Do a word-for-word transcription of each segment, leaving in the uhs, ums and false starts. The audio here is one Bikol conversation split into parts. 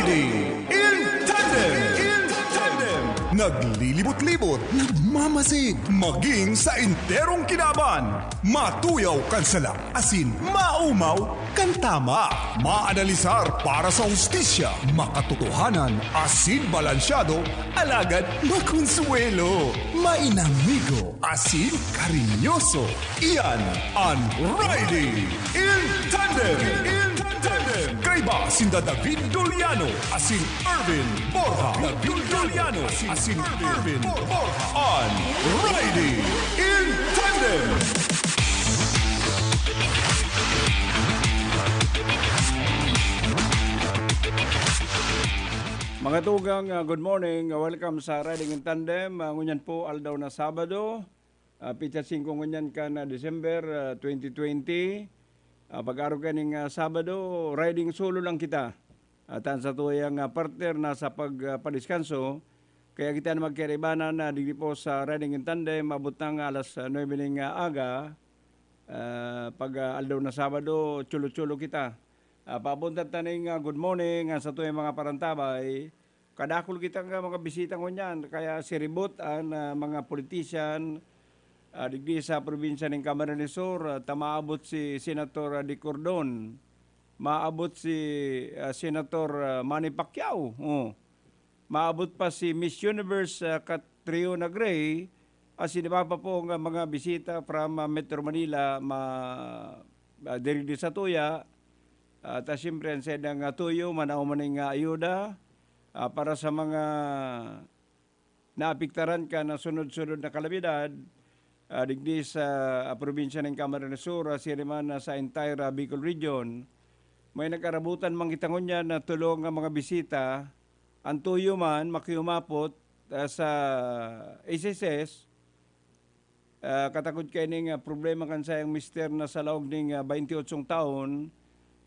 Riding in Tandem. In Tandem. Naglilibot-libot, nagmamasid, maging sa enterong kinaban. Matuyaw kan sala, asin maumaw kan tama. Maanalisar para sa hustisya, makatotohanan, asin balansyado, alagad makonsuwelo. Mainamigo, asin karinyoso. Iyan an Riding in Tandem. In Tandem. Kaiba sinda David Doliano asin Erwin Borja. David Doliano asin Erwin Borja. An Riding in Tandem. Mga tugang, ah, good morning. Ah, welcome sa Riding in Tandem. Ah, ngunyan po, aldaw na Sabado. Ah, petsa singko ngunyan kan, ah, December, ah, twenty twenty. Ah, pag-arog kaning, ah, Sabado, riding solo lang kita. At ang satuyang, ah, partner nasa pag, ah, padiskanso. Kaya kita na magkaibanan na digdi po sa Riding in Tandem, maabot na nga alas, ah, nuebe ning, ah, aga. Ah, pag, ah, aldaw na Sabado, chulo-chulo kita. Ah, papunta taning, ah, good morning, ah, satuyang mga parantabay. Kadakul kita nga mga bisita ngunyan, kaya siribot an, ah, mga politician, ah, digdi sa probinsya ning Camarines Sur, ah, ta maabot si Senator, ah, De Cordon, maabot si, ah, Senator, ah, Manny Pacquiao, oh. Maabot pa si Miss Universe, ah, Catriona Gray, asin iba pa po nga mga bisita from, ah, Metro Manila, ma-, ah, diri di sa tuya. At, ah, siyempre, ang saindang, ah, tuyo, manaw man ning, ah, ayuda, ah, para sa mga naapektaran kan sunod-sunod na kalamidad, ah, digdi sa, ah, probinsya ning Camarines Sur, ah, siring man, ah, sa entire, ah, Bicol Region. May nag-arabutan man kita ngunyan na tulo nga mga bisita. Ang tuyo man, makiumapot, ah, sa S S S, ah, katakod kaining, ah, problema kan sayang mister na sa laog ning, ah, baynti otsong taon,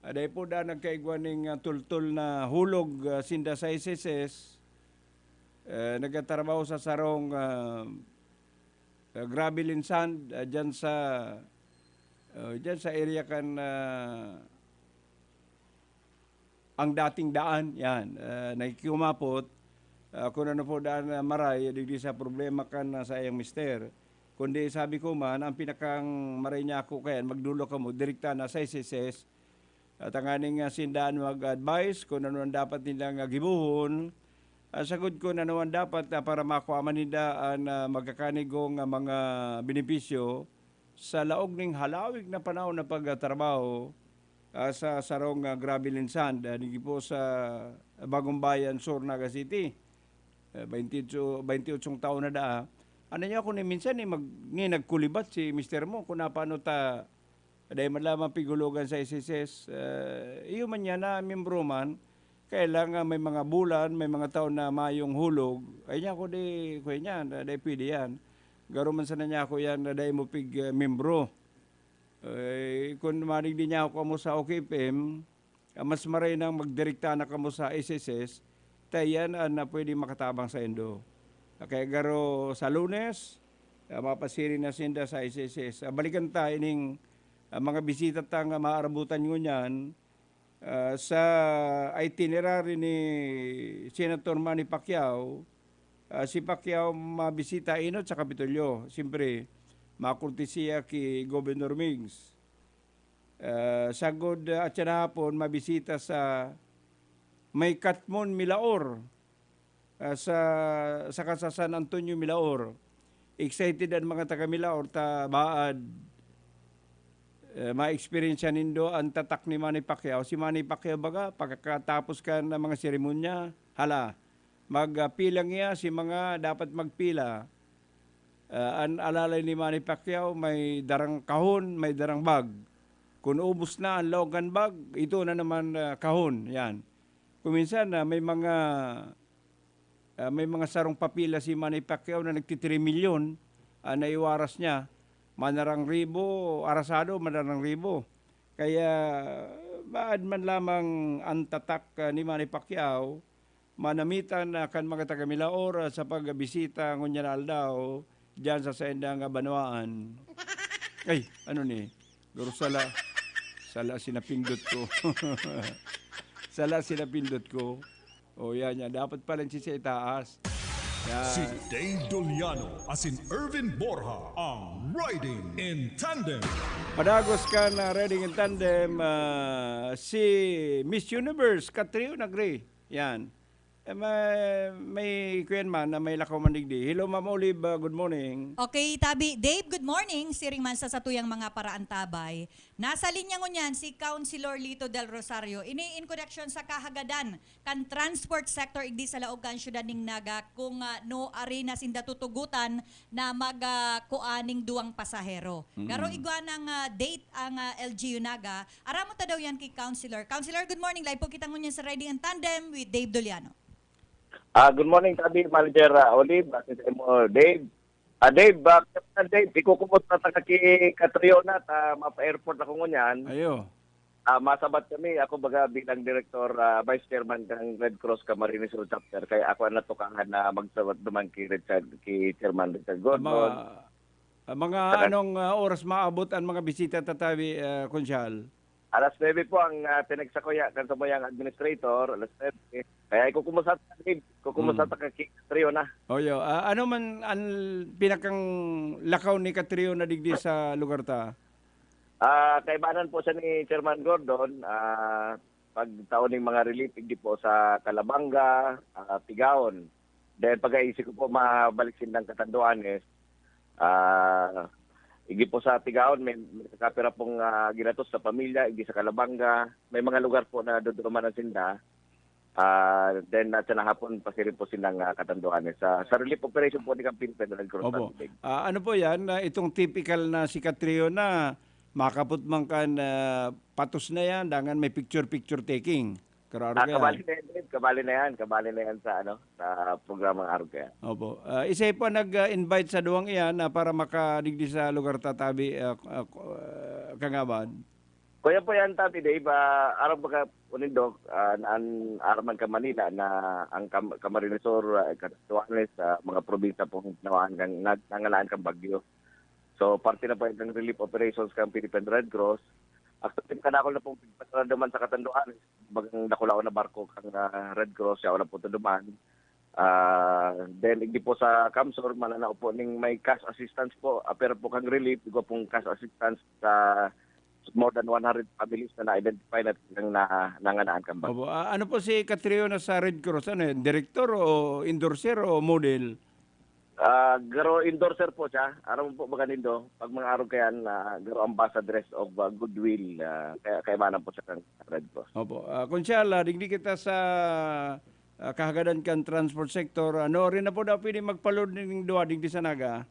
ah, dai po da nagkaigwa ning, ah, tultol na hulog, ah, sinda sa S S S. Eh, nagtatrabaho sa sarong, ah, ah, gravel and sand, ah, dyan sa, ah, dyan sa area kan, ah, ang dating daan, yan, ah, nakikiumapot, ah, kun ano po daan na maray, digdi sa problema kan, ah, saiyang mister. Kundi sabi ko man, ang pinakang maray niya ako, kaya magdulok kamo, direkta na sa S S S. At tanganing, ah, sinda an mag-advise kun ano an dapat nindang, ah, gibohon. Ah, sagkod kun ano an dapat, ah, para makua man ninda an, ah, magkakanigo nga mga benepisyo sa laog ning halawig na panahon na pagtrabaho, ah, sa sarong, ah, gravel and sand, ah, digdi po sa Bagong Bayan Sur, Naga City. Eh, baynti otso, baynti otsong taon na daa. Ano niya ako ni minsan, eh, mag-, ni nagkulibat si mister mo kung napano ta dai man lamang pighulogan sa S S S, eh, iyo man niya na miyembro man, kaya lang, ah, may mga bulan, may mga taon na mayong hulog. Ay niya ako di, kuya niya, na dai pwede yan. Garo man sana niya ako yan, na dai mo pig, ah, miyembro. Eh, kung madigdi niya ako kamo sa O K F M, ah, mas maray nang magdirekta na kamo sa S S S, ta iyan an, ah, pwede makatabang saindo. Ah, kaya garo sa Lunes, ah, mapasiring na sinda sa S S S. Ah, balikan ta ining, ah, mga bisita ta nga maaarabutan ngunyan, ah, sa itinerary ni Senator Manny Pacquiao. Ah, si Pacquiao mabisita enot sa Kapitolyo. Siyempre, makurtesiya ki Governor Migs. Ah, sagkod, ah, atyan hapon, mabisita sa may Catmon, Milaor, ah, sa, saka sa San Antonio, Milaor. Excited an mga taga Milaor ta baad, eh, ma-experience nindo an tatak ni Manny Pacquiao. Si Manny Pacquiao baga, pagkatapos kan mga seremonya, hala, magpila niya si mga dapat magpila. Ah, an alalay ni Manny Pacquiao may darang kahon, may darang bag. Kun ubos na an laog kan bag, ito na naman, ah, kahon, yan. Kung minsan, ah, may mga, ah, may mga sarong papila si Manny Pacquiao na nagti-three milyon, ah, naiwaras niya. Manarang ribo, arasado, manarang ribo. Kaya, baad man lamang an tatak, ah, ni Manny Pacquiao, manamitan na kan mga taga Milaor, ah, sa pagbisita ngunyan na aldaw diyan sa saindang, ah, banwaan. Ay, ano ni? Garo sala. Sala sinapindot ko. Sala sinapindot ko. Oh, yan, yan. Dapat pala si sa itaas. Yan. Si Dave Doliano asin Erwin Borja ang Riding in Tandem. Padagos kan ah, Riding in Tandem, ah, si Miss Universe, Katrio Nagri. Yan. Eh, may, may kuyan man na may lakaw man digdi. Hello, Ma'am Olive. Ah, good morning. Okay, Tabi. Dave, good morning. Siring man sa satuyang mga paraantabay. Nasa linya ngunyan si Councilor Lito Del Rosario. Ini in connection sa kahagadan kan transport sector igdi sa laog kan siyudad ning Naga kung ah, no ari na sinda tutugutan na mag ah, kuan ning duwang pasahero. Garo igwa ng ah, date ang ah, L G U Naga. Aramon ta daw yan kay Councilor. Councilor, good morning. Live po kita ngunyan sa Riding in Tandem with Dave Doliano. Ah, good morning, Tabi, Manager ah, Olive, at sa imo, Dave. Ah, Dave, ah, Dave, ikukumusta ta ka ki Catriona, ta mapa-airport ako ngunyan. Ayo. Ah, masabat kami, ako baga bilang direktor, ah, vice chairman ng Red Cross Camarines Sur Chapter, kaya ako ang natukahan na magsabat naman ki Richard, ki Chairman Richard Gordon. Mga, ah, mga anong ah, oras maabot ang mga bisita tatabi, ah, Konsyal? Alas nuebe po ang uh, pinagsakuya kan samuyang administrator, alas nuebe. Kaya ikukumusta ta, Dave, kukumusta Mm. ta ka ki Catriona. Oyo, ah, ano man ang pinakang lakaw ni Katrio na digdi sa lugar ta? Ah, kaibanan po siya ni Chairman Gordon, ah, pagtao ning mga relief, hindi po sa Calabanga, ah, Tigaon. Then pag-aisip ko po, mabalik sindang Catanduanes, ah, hindi po sa Tigaon, may, may kakapira pong ah, ginatos sa pamilya, hindi sa Calabanga. May mga lugar po na duduruman ang sinda. Ah, then at sa hapon, pasirin po silang ah, Catanduanes. Sa, sa relief operation po ni Camping Federal Cross Opo. Tandibig. Ah, ano po yan? Ah, itong typical na si Katrio na makapot man kan ah, patos na yan, dangan may picture-picture taking. Kararo Ah, ka yan. kabali na yan, Dave. Kabali na yan. Kabali na yan sa, ano, sa programang Arog Kaya. Opo. Ah, isa po nag-invite sa duwang iyan na para makadigdi sa lugar tatabi, ah, ah, ah, kangabad. Kuya po yan, Tabi Dave, ah, aram ba ka, Unindok, ah, naan, aram man ka Manila na ang Cam- Camarines Sur, ah, Catanduanes, sa mga probinsya pong nawaan kang nag- nangalaan kang bagyo. So, parte na po yung relief operations kang Philippine Red Cross. Actually, kadakol na pong pagpatrada man sa Catanduanes, bagang dakulaon na barko kang ah, Red Cross, siya wala po ito duman. Ah, then, hindi po sa CamSur, mananao po ning may cash assistance po, apir po kang relief, igwa pong cash assistance sa more than one hundred families na na-identify na talagang na, nanganaan kang bagyo. Opo. Ah, ano po si Katrio na sa Red Cross? Ano yan? Direktor o endorser o model? Ah, garo endorser po siya. Aram po ba ganindo? Pag mga arog kayan, ah, garo ambassadress of ah, goodwill. Ah, kaya kaibanan po siya kang Red Cross. Opo. Ah, Konsyal, ah, digdi kita sa ah, kahagadan kan transport sector. Ano rin na po daw pwede magpa-load ning duwa digdi sa Naga?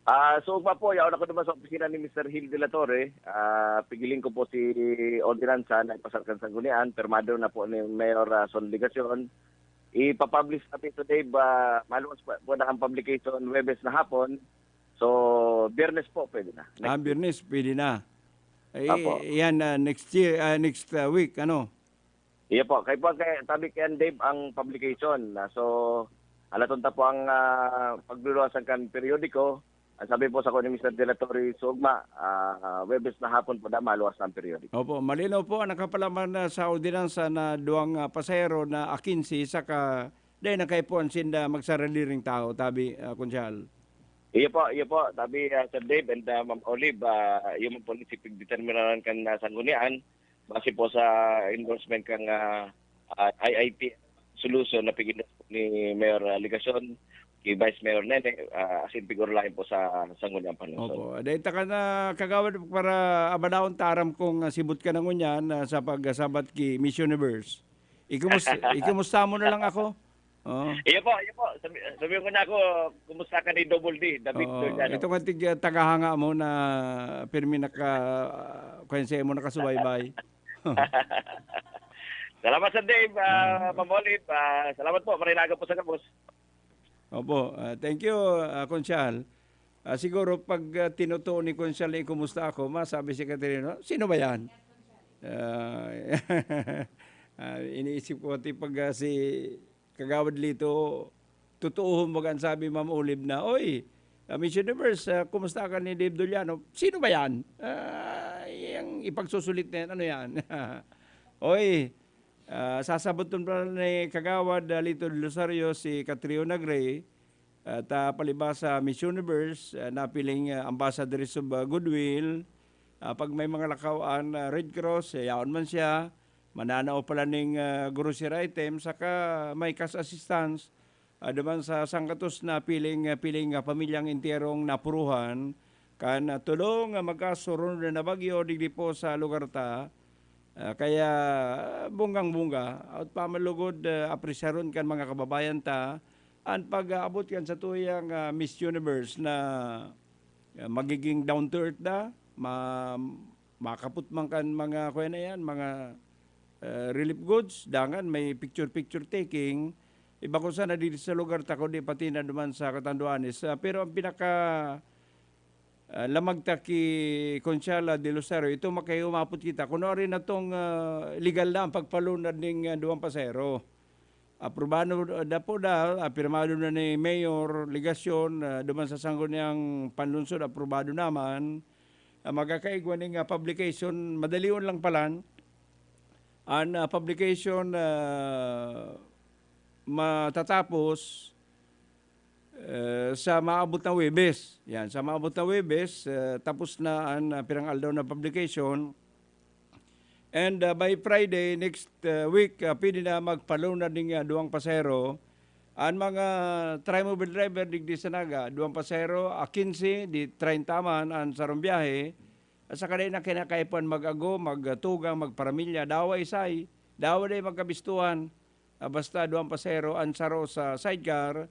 Ah, so pa po, yaon ako naman sa opisina ni Mister Gil de la Torre. Ah, pigiling ko po si Ordinansa na ipasar kan Sanggunian, permado na po ni Mayor ah, Son Legacion. Ipapublish natin today ba, maluwas po, po na ang publication Webes na hapon. So, Biyernes po pwede na. Next Ah, week. Biyernes, pwede na. Eh, Apo. Yan, ah, next year, ah, next ah, week, ano? Iya po, kay po kay tabi kay Dave ang publication. Ah, so, alaton ta po ang ah, pagluluwasan kan periodiko. Ang sabi po sa ni Mister De La Torre Sugma, ah, Webes na hapon po na maluwas na ang periodiko. Opo, malinaw po ang nakapalaman na sa ordinansa na duwang ah, pasahero na akinsi saka dahil nakaipuan sinda magsaradiring tao, tabi, ah, Konsyal. Iyo po, iyo po. Tabi ah, Sir Dave and ah, Ma'am Olive, ah, iyo man po ni sipig determinaran kan ah, sanggunian base po sa endorsement kang ah, ah, I I P solution na pig-endorse po ni Mayor ah, Legacion, kay Vice Mayor Nene, ah, asin piguro lain po sa sanggunian panlungsod. Opo. Dahil taka na kagawad para abadaon taram kung ah, sibot ka na ngunyan ah, sa pagsabat ki Miss Universe. Ikumus ikumusta mo na lang ako. Oh. Iyo po, iyo po. Sabi, sabi ko na ako, kumusta ka ni Double D, David Oo, Doliano? Ito nga tig tagahanga mo na pirmi naka kwense mo nakasubaybay. Salamat sa Dave, ah, Ma'am Olive. Ah, salamat po, marinaga po sa gabos. Opo, ah, thank you, ah, Konsyal. Ah, siguro pag ah, tinutuon ni Konsyal na kumusta ako, masabi si Katerino, "Sino ba yan?" Ah, ah, iniisip ko pati pag ah, si Kagawad Lito, totoo baga ang sabi Ma'am Olive na, "Oy, ah, Miss Universe, ah, kumusta ka ni Dave Doliano?" "Sino ba yan? Ah, yung ipagsusulit na yan, ano yan?" "Oy, Ah, sasaboton pa ni Kagawad, ah, Lito Del Rosario si Catriona Gray, at, ah, palibasa Miss Universe, ah, napiling, ah, Ambassadress of, ah, Goodwill. Ah, pag may mga lakaw an, ah, Red Cross, eh, yaon man siya, mananao pala ning, ah, grocery item, saka may cash assistance, ah, duman sa sanggatos na piling, ah, piling, ah, pamilyang enterong napuruhan kan, ah, tulo nga magkasurunod na bagyo digdi po sa lugar ta. Ah, kaya, ah, bonggang-bongga, at pamalugod, ah, apresyaron kan mga kababayan ta an pag-aabot kan satuyang, ah, Miss Universe na, ah, magiging down to earth na, ma-, makapot man kan mga, kuya na yan, mga, ah, relief goods, dangan may picture-picture taking. Iba ko sana dito sa lugar ta, kundi pati na duman sa Catanduanes. Ah, pero ang pinaka, ah, lamag ta ki Consuela de Lucero, ito makahiumapot kita. Kuno ari na tong, ah, legal na ang pagpalunad ning, ah, duwang pasero. Aprobado na po na, ah, pirmado na ni Mayor Legacion, ah, duman sa sangguniang panlungsod, aprobado naman. Ah, magkakaigwa ning, ah, publication, madalion lang palan. An, ah, publication, ah, matatapos, eh, sa maabot na Huwebes. Yan, sa maabot na Huwebes, eh, tapos na an, ah, pirang aldaw na publication. And, ah, by Friday next, ah, week, ah, pwede na magpalunad ning, ah, duwang pasero. An mga trimobile driver digdi sa Naga, duwang pasero, ah, quince, di treinta man an sarong biyahe. At saka dai na kinakaipuhan mag-ago, magtugang, magparamilya, dawa isay, dawa dai magkabistuhan. Ah, basta duwang pasero, an saro sa sidecar,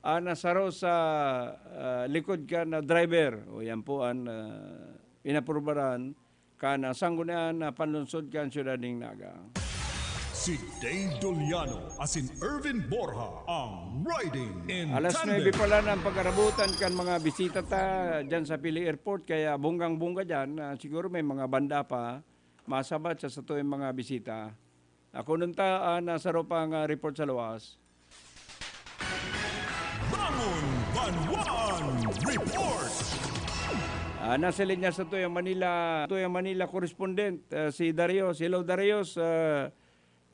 an saro sa, ah, likod kan driver. O, yan po an, ah, inaprubaran kan, ah, Sanggunian na Panlungsod kan Siyudad nin Naga. Si Dave Doliano asin Erwin Borja ang Riding in Alas Tandem. Nuebe pa lang ang pag-arabutan kan mga bisita ta dyan sa Pili Airport, kaya bonggang-bongga dyan. Ah, siguro may mga banda pa masabat sa satuyang mga bisita. Ako nun ta, ah, nasa ropang, ah, report sa luwas. Bangon Banwaan Report! Ah, nasa linya sa Tuyang Manila, Tuyang Manila correspondent, ah, si Darius. Hello, Darius. Ah,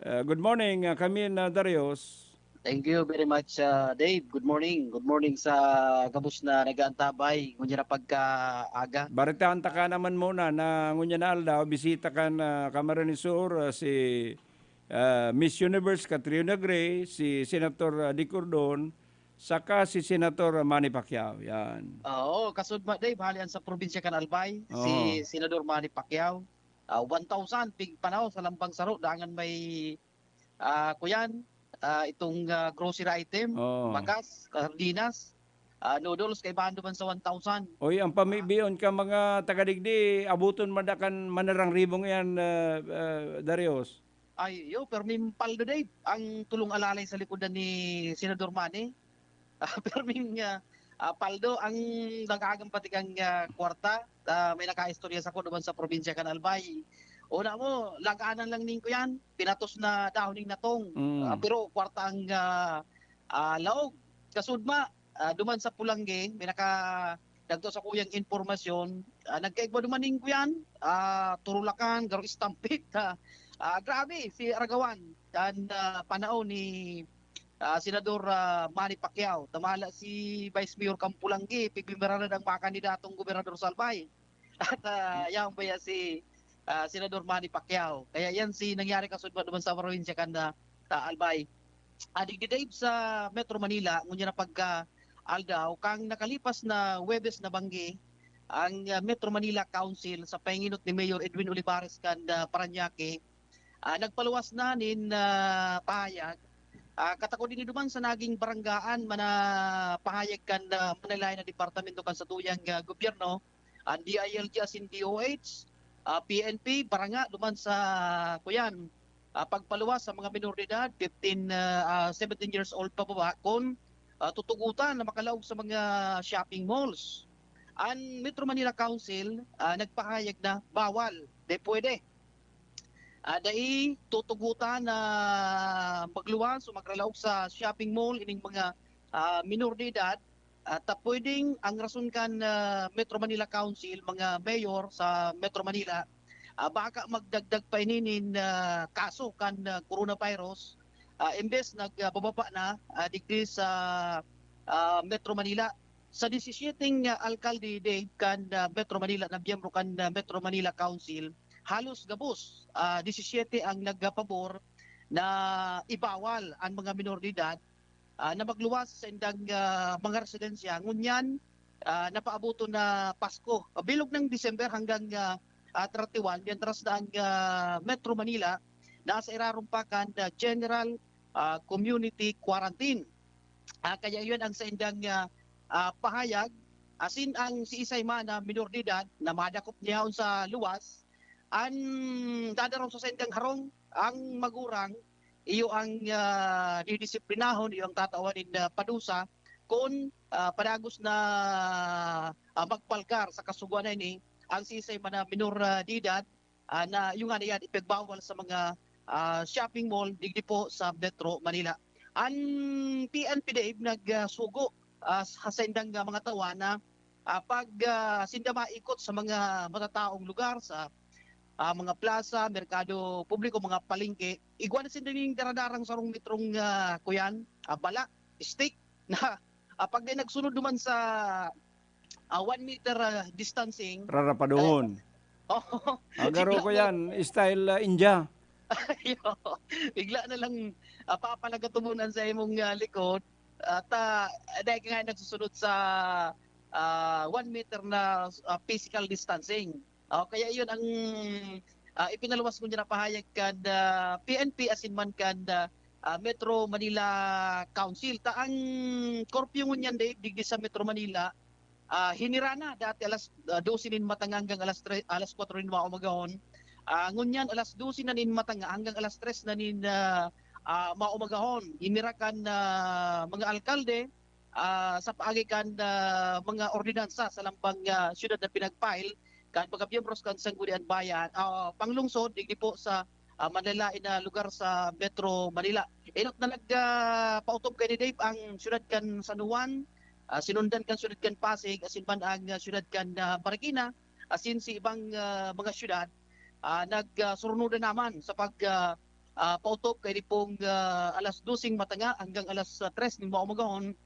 ah, good morning, ah, kami na Darius. Thank you very much, ah, Dave. Good morning. Good morning sa gabos na nag-aantabay. Ngunyan na pagkaaga. Baritaan ta ka naman muna na ngunyan na aldaw, bisita kan, ah, Camarines Sur, ah, si, ah, Miss Universe Catriona Gray, si Senator, ah, Dick Cordon, saka si Senator Manny Pacquiao. Yan. Oo, kasudma, Dave, hali an sa probinsya kan Albay, si Oo. Senador Manny Pacquiao. Ah, one thousand, pig panaw sa lambang saro, dangan may, ah, kuyan, ah, itong, ah, grocery item, Oo. bagas, sardinas, ah, noodles, kaibahan duman sa one thousand. Oy, ang pamibion ka mga taga digdi, abuton man da kan manarangribong yan, ah, ah, Darius. Ay, yo, perming paldo, Dave, ang tulong alalay sa likodan ni Senador Manny. Ah, perming, ah, ah, paldo ang nag-agam pati kan, ah, kwarta. Ah, may nakaistorya sako duman sa probinsya kan Albay. Una mo, laganan lang nin kuyan, pinatos na dahon nin natong. Mm. Ah, pero kwarta ang, ah, ah, laog. Kasudma, ah, duman sa Pulangge, may naka-, nagtao sakuyang impormasyon, ah, nagkaigwa duman nin kuyan, ah, turulakan, garo stampede, ah, ah, grabe, si Aragawan, kan, ah, panahon ni, ah, Senador, ah, Manny Pacquiao. Tamala si Vice Mayor kan Pulangge, pigbimirada ang mga kandidatong gobernador sa Albay. At, ah, yan ba yan si, ah, Senador Manny Pacquiao? Kaya yan si nangyari kasudma duman sa probinsya kan, ah, ah, Albay. Ah, digdi, Dave, sa Metro Manila, ngunyan na pagka aldaw, kan nakalipas na Huwebes na banggi, ang, ah, Metro Manila Council sa panginot ni Mayor Edwin Olivares kan, ah, Parañaque, ah, nagpaluwas na nin, ah, pahayag. Ah, katakod ini duman sa naging baranggaan, mana pahayag kan, ah, manalayan na departamento kan satuyang, ah, gobyerno, ang D I L G asin D O H, ah, P N P, baranga duman sa, kuyan, ah, pagpaluwas sa mga minor de edad, fifteen, ah, ah, seventeen years old pababa, kun, ah, tutugotan na makalaog sa mga shopping malls. Ang Metro Manila Council, ah, nagpahayag na bawal, di pwede. Ah, dai tutugotan na magluwas o magralaog sa shopping mall ining mga, ah, minor de edad. At, ah, pwedeng ang rason kan, ah, Metro Manila Council, mga mayor sa Metro Manila, ah, baka magdagdag pa ini nin, ah, kaso kan, ah, coronavirus, ah, imbes nag, ah, bababa na, ah, digdi sa, ah, Metro Manila. Sa disisiyete, ah, alkalde, Dave, kan, ah, Metro Manila na miyembro kan, ah, Metro Manila Council, halos gabos, ah, disisiyete ang nagpabor na ibawal ang mga minor de edad, ah, na magluwas sa indang, ah, mga residensya. Ngunyan, ah, napaaboton na Pasko. Ah, bilog ng December hanggang, ah, ah, thirty-one, mientras na ang, ah, Metro Manila nasa irarom pa kan, ah, general, ah, community quarantine. Ah, kaya yun ang saindang, ah, ah, pahayag. Asin ang siisay man na minor de edad na madakop niya sa luwas, an dadaraw sa saindang harong ang magurang, iyo ang, ah, didisiplinahon, iyo ang tatawan nin, ah, padusa kun, ah, padagos na, ah, magpalkar sa kasugoan na ini ang siisay man na minor, ah, de edad, ah, na iyo nga na yan ipagbawal sa mga, ah, shopping mall digdi po sa Metro Manila. An P N P, Dave, nag, ah, sugo, ah, sa saindang, ah, mga tawa na, ah, pag, ah, sinda maikot sa mga matataong lugar, sa, ah, mga plaza, merkado publiko, mga palengke, igwa na sinda ning daradarang sarong metrong, ah, kuyan, ah, bala, stick, na, ah, pag di nagsunod naman sa, ah, one meter, ah, distancing, Rarapadohon. Oo. Agaro Bigla ko na yan, style, ah, India. Iyo, bigla na lang, ah, papalagatubonan sa imong, ah, likod at, ah, dahil nga nagsusunod sa, ah, one meter na, ah, physical distancing. Oh, kaya iyon ang, ah, ipinaluwas ngunyan na pahayag kan, ah, P N P asin man kan, ah, ah, Metro Manila Council. Ta ang curfew ngunyan, Dave, digdi sa Metro Manila, ah, hinira na dati alas, ah, dose nin matanga hanggang alas tres, alas kwatro nin maumagahon. Ah, ngunyan alas dose na nin matanga hanggang alas tres na nin, ah, ah, maumagahon. Hinira kan, ah, mga alkalde, ah, sa paagi kan, ah, mga ordinansa sa lambang, ah, syudad na pinag-file kan mga miyembros kan Sangguniang Bayan, ah, panglungsod, digdi po sa, ah, manlalain na lugar sa Metro Manila. Enot na nag, ah, pautob kaini, Dave, ang syudad kan San Juan, ah, sinundan kan syudad kan Pasig, asin man ang, ah, syudad kan, ah, Marikina, asin si ibang, ah, mga syudad, ah, nag, ah, surnuda naman sa pag, ah, ah, pautob kaini pong, ah, alas doseng matanga hanggang alas, ah, tres nin maumagahon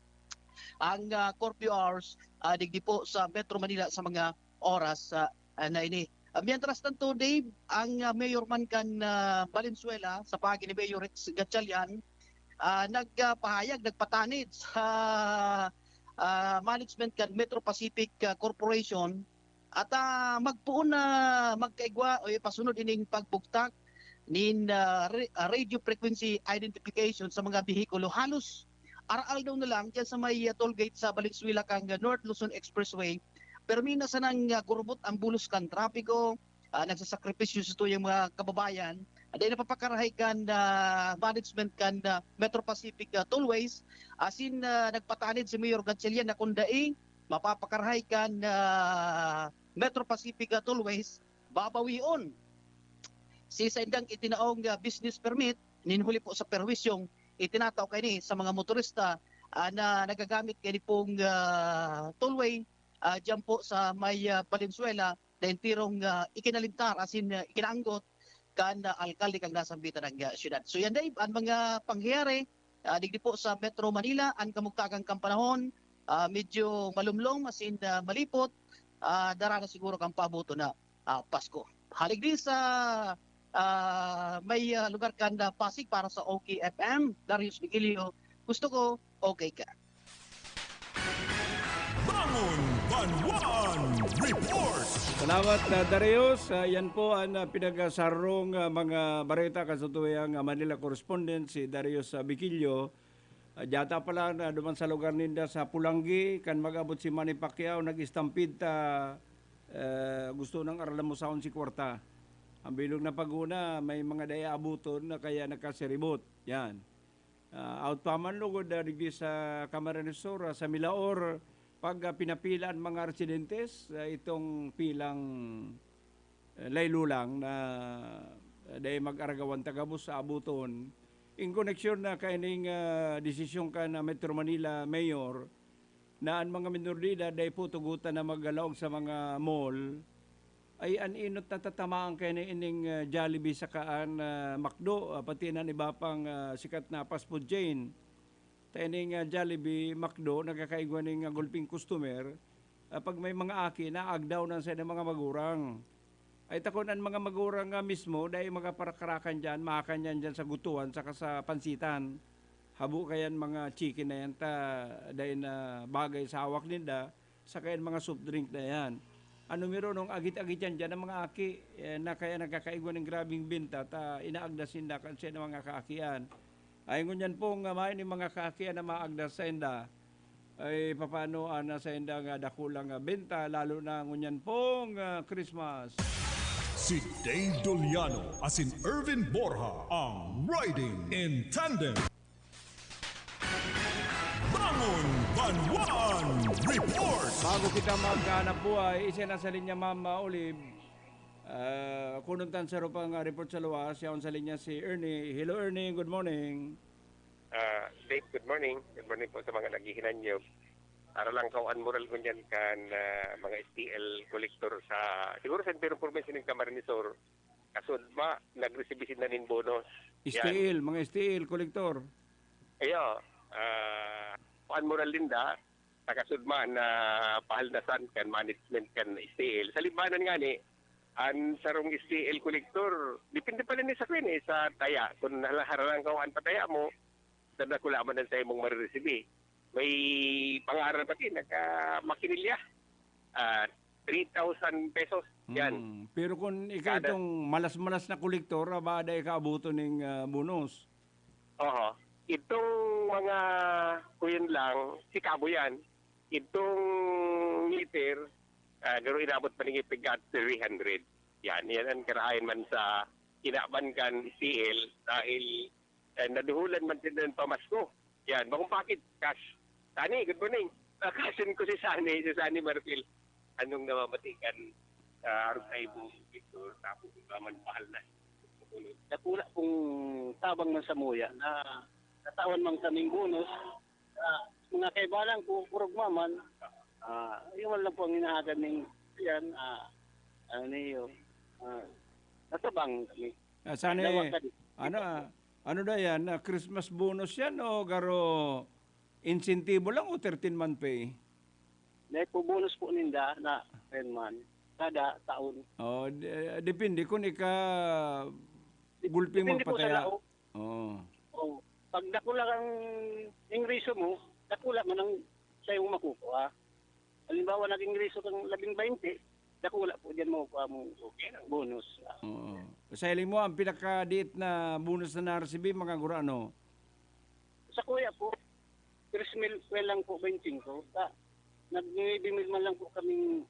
ang, ah, curfew hours, ah, digdi po sa Metro Manila sa mga oras, ah, ah, na ini. Ah, mientras tanto, Dave, ang, ah, mayor man kan, ah, Valenzuela, sa paagi ni Mayor Rex Gatchalian, ah, nagpahayag, nagpatanid sa, ah, management kan Metro Pacific, ah, Corporation at, ah, magpoon na magkaigwa o ipasunod ining pagbugtak nin, ah, ra-, ah, radio frequency identification sa mga behikulo. Halos aroaldaw na lang diyan sa may, ah, toll gate sa Valenzuela kan, ah, North Luzon Expressway, permi na sanang, ah, gurubot ang bulos kan trapiko, ah, nagsasakripisyo sa tuyang mga kababayan. Dai napapakarahay kan, ah, management kan, ah, Metro Pacific, ah, Tollways. Asin, ah, nagpatanid si Mayor Gatchalian na kun dai mapapakarahay kan, ah, Metro Pacific, ah, Tollways, babawion si saindang itinaong, ah, business permit nin huli po sa perwisyong itinatao kaini sa mga motorista, ah, na nagagamit kaini pong, ah, tollway, ah, diyan po sa may, ah, Valenzuela na enterong, ah, ikinalintar asin, ah, ikinaanggot kan, ah, alkalde kan nasambitan na, ah, syudad. So yan, Dave, ang mga pangyayari, ah, digdi po sa Metro Manila. Ang kamugtakan kan panahon, ah, medyo malumlom asin, ah, malipot. Ah, dara na siguro kan paaboton na, ah, Pasko. Hale digdi sa, ah, may, ah, lugar kan, ah, Pasig, para sa O K F M, Darius Vigilio, gusto ko, okay ka. Bangon Banwaan Report! Salamat, ah, Darius. Ah, yan po ang, ah, pinagsarong, ah, mga bareta kan satuyang, ah, Manila correspondent, si Darius, ah, Vigilio. Ah, dyata pala na duman sa lugar ninda sa Polangui, kan mag-abot si Manny Pacquiao, nag-stampede ta, ah, gusto nang aralan mo saon si kwarta. Ang bilog na pag-una, may mga dai abuton na kaya nagkasiribot. Yan. Ah, out pa man lugod, ah, digdi sa Camarines Sur, ah, sa Milaor, pag, ah, pinapila ang mga residentes, ah, itong pilang, eh, laylo lang na, ah, dai mag-aragawan ta gabos sa abuton. In koneksyon na kaining, ah, desisyon kan, ah, Metro Manila Mayor na ang mga minor de edad dai po tugotan na maglaog sa mga mall, Ay, an enot natatamaan kaini ining, ah, Jollibee saka an, ah, McDo, ah, pati na an iba pang, ah, sikat na fast food chain. Ta ining, ah, Jollibee, McDo, nagkakaigwa ning, ah, gulping customer, ah, pag may mga aki, naagdaw na sa mga magurang. Ay, ta kun an mga magurang nga mismo, dai magaparakrakan diyan, makan yan diyan sa gutuan saka sa pansitan. Habo kayan mga chicken na yan, ta dai na bagay sa hawak ninda, saka yan mga soft drink na yan. An numero nung agit-agit yan diyan, ang mga aki, eh, na kaya nagkakaigwa ning grabing benta, ta inaagdas ninda kan siya ng mga kaakian. Ay, ngunyan pong, ah, mayo ning mga kaakian na maagdas sa inda. Ay, papaano, ah, na sa inda nga dakulang, ah, benta, lalo na ngunyan pong, ah, Christmas? Si Dave Doliano asin Ervin Borja, ang Riding in Tandem. Bangon Banwaan Report! Bago kita maghanap buhay, isa na sa linya, Ma'am, ah, Olive. Ah, kununtan sa rupang, ah, report sa luwas, yaon sa linya si Ernie. Hello, Ernie. Good morning. Ah, Dave, good morning. Good morning po sa mga naghihinanyog. Para lang kaw an moral ngunyan kan, ah, mga S T L collector sa, siguro sa entero probinsya nin Camarines Sur, kasudma, nagresibi sinda nin bonus. Yan. S T L, mga S T L collector. Iyo, ah, an moral ninda, nakasudma na pahalnasan kan management kan S T L. Sa libanan ngani, an sarong S T L collector, depende pa rin sa kwan eh, sa taya. Kung hala-, hararangkaw an pataya mo, dakula man an saimong mariresibi. May pangaran pati, nagka-makinilya. Ah, three thousand pesos. Yan. Hmm. Pero kung ika Kada itong malas-malas na kolektor, aba, dai kaabuton ning, ah, bonus. Oho. Itong mga, kuyan lang, si Kabo yan. Itong meter, ah, garo inabot pa ning ipigkat three hundred. Yan, yan ang karahayan man sa kinaban kan S T L dahil, eh, naduhulan man sila ng pamasko. Yan, bakong pakit, cash. Sani, good morning. Ah, kasin ko si Sani, si Sani Marfil. Anong namamatikan, ah, arog sa ibong picture, tapos iba man bahal na. Dakula pong tabang man sa muya na natawan man kaming bonus. Ah, mga kaibahan ko, kurog maman, ah, yun man lang po ang hinahagad ning yan, ah, ano niyo, ah, natabang kami. Ah, sana Dalawa eh, ka di- ano, ah, ano na yan? Ah, Christmas bonus yan o garo insentibo lang o thirteen month pay? May po bonus po ninda na ten month kada taon. Oh, de-, depende kung ika Dep-, gulping depende po sa magpataya. Laog. Oo. Oo. Pag dakula ang ingreso mo, dakula man ang sayo makukuha. Halimbawa, nag-ingreso kang labing baynte, dakula po diyan makukuha mong bonus. Oo. Sa hiling mo, ang pinakadiit na bonus na na-receive, mga gurano? Sa kuya po, tres mil lang po, baynte singko. Sa, nag-, nuebe mil man lang po kaming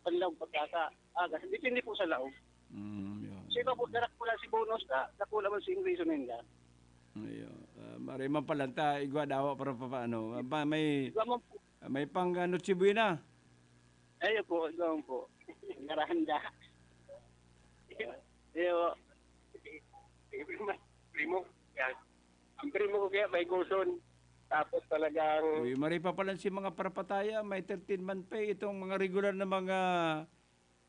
panlaog pagkaka. Ah, kasi depende po sa laog. Mm, yun. Sa iba po, darak po lang si bonus, ah, dakula man si ingreso ninda. Ayun. Ah, maray man pala ta, igwa dawa para papaano. Ah, ba, may, Igwa man po. May pang, ah, Noche Buena. Ayun po, igwa man po. Garanda. Iyo. Primo. Yan. Ang primo ko kaya may guson. Tapos talagang Uy, maray pa pala si mga parapataya, may thirteen month pay. Itong mga regular na mga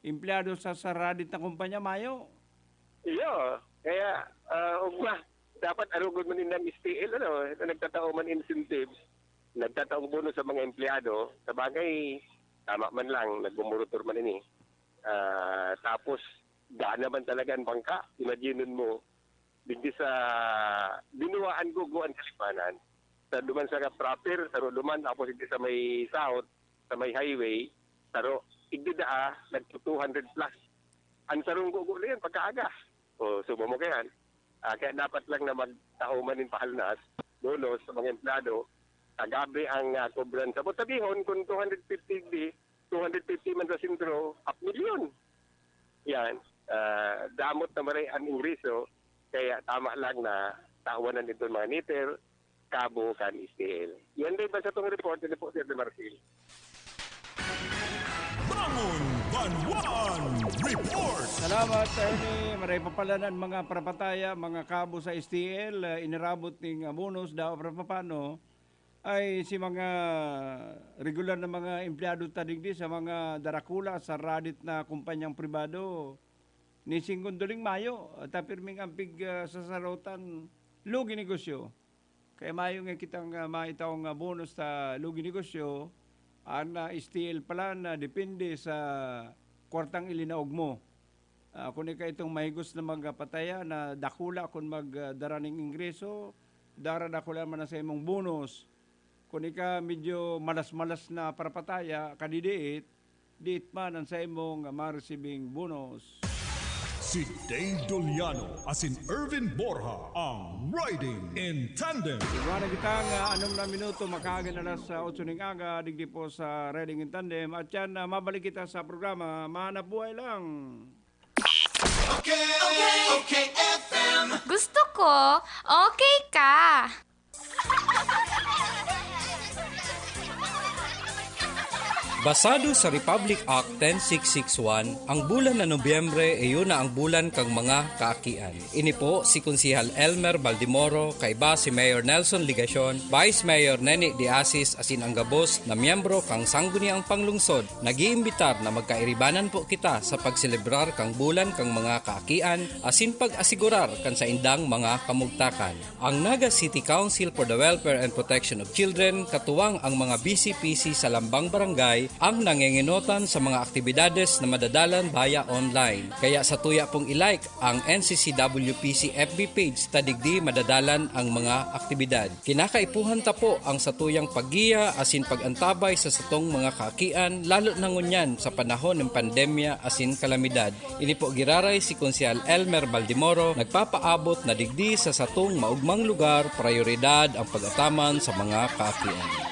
empleyado sa, sa radit na kumpanya, mayo. Iyo. Kaya, ah, ugma, dapat arugon man ninda ang S T L, ano, ito nagtatao man incentives, nagtataong bonus sa mga empleyado. Sa bagay, tama man lang, nagmumonitor man ini. Ah, tapos, gaan naman talaga ang bangka. Imagine mo, digdi sa binuwaan ko, guan kalipanan. Sa duman sa proper, sa duman, tapos digdi sa may south, sa may highway, saro, igdi daa, nagto two hundred plus. Ang sarong gugo na yan, pagkaaga. O, subo mo kayan. Ah, kaya dapat lang na magtao man nin pahalnas, bonus sa mga empleyado, kagabi ang, ah, kobran. Sa sabihon, kung two hundred fifty di, two hundred fifty man sa sentro, half million. Yan. Ah, damot na maray ang ingreso, kaya tama lang na tawanan itong mga niter, Kabo kan S T L. Yan din ba sa itong report? Hindi po, Sir Marfil. Bangon Banwaan Report! Salamat, Ernie. Maray pa pala na ang mga parapataya, mga kabo sa S T L, ah, inirabot ning, ah, bonus, daw para papano. Ay, si mga regular na mga empleyado ta digdi sa mga darakula, sa radit na kumpanyang pribado, ni Singgon Duling Mayo, ta pirming ampig, ah, sa sarotan, lugi negosyo. Kaya mayo nga kitang, ah, maitao nga bonus sa lugi negosyo, an, ah, S T L pala na depende sa kwartang ilinaog mo. Ah, kun ika itong mahigos na magpataya na dakula kun magdara ning ingreso, daradakula man ang sa imong bonus. Kun ika medyo malas-malas na parapataya, kadidiit, diit man ang sa imong maresibing bonus. Si Dave Doliano asin Ervin Borja ang Riding in Tandem. Iwanan kita nga anom na minuto, makaagin alas sa otso ning aga, digdi po sa Riding in Tandem. At yan, ah, mabalik kita sa programa, Mahanap Buhay Lang. Okay, okay, okay, F M. Gusto ko, okay ka. Basado sa Republic Act ten six six one, ang bulan na Nobyembre iyo na ang bulan kan mga kaakian. Ini po si Konsehal Elmer Baldimoro, kaiba si Mayor Nelson Legacion, Vice Mayor Neni De Asis asin ang gabos na miyembro kan Sangguniang Panglungsod nag-iimbitar na magkairibanan po kita sa pagselebrar kan bulan kan mga kaakian asin pag-asigurar kan saindang mga kamugtakan. Ang Naga City Council for the Welfare and Protection of Children, katuwang ang mga B C P C sa lambang barangay, ang nangengenotan sa mga aktibidades na madadalan via online. Kaya satuya pong i-like ang N C C W P C F B page ta digdi madadalan ang mga aktibidad. Kinakaipuhan ta po ang satuyang paggiya asin pag-antabay sa satong mga kaakian, lalo na ngunyan sa panahon ng pandemya asin kalamidad. Ini po giraray si Konsehal Elmer Baldimoro, nagpapaabot na digdi sa satong maugmang lugar, prayoridad ang pag-ataman sa mga kaakian.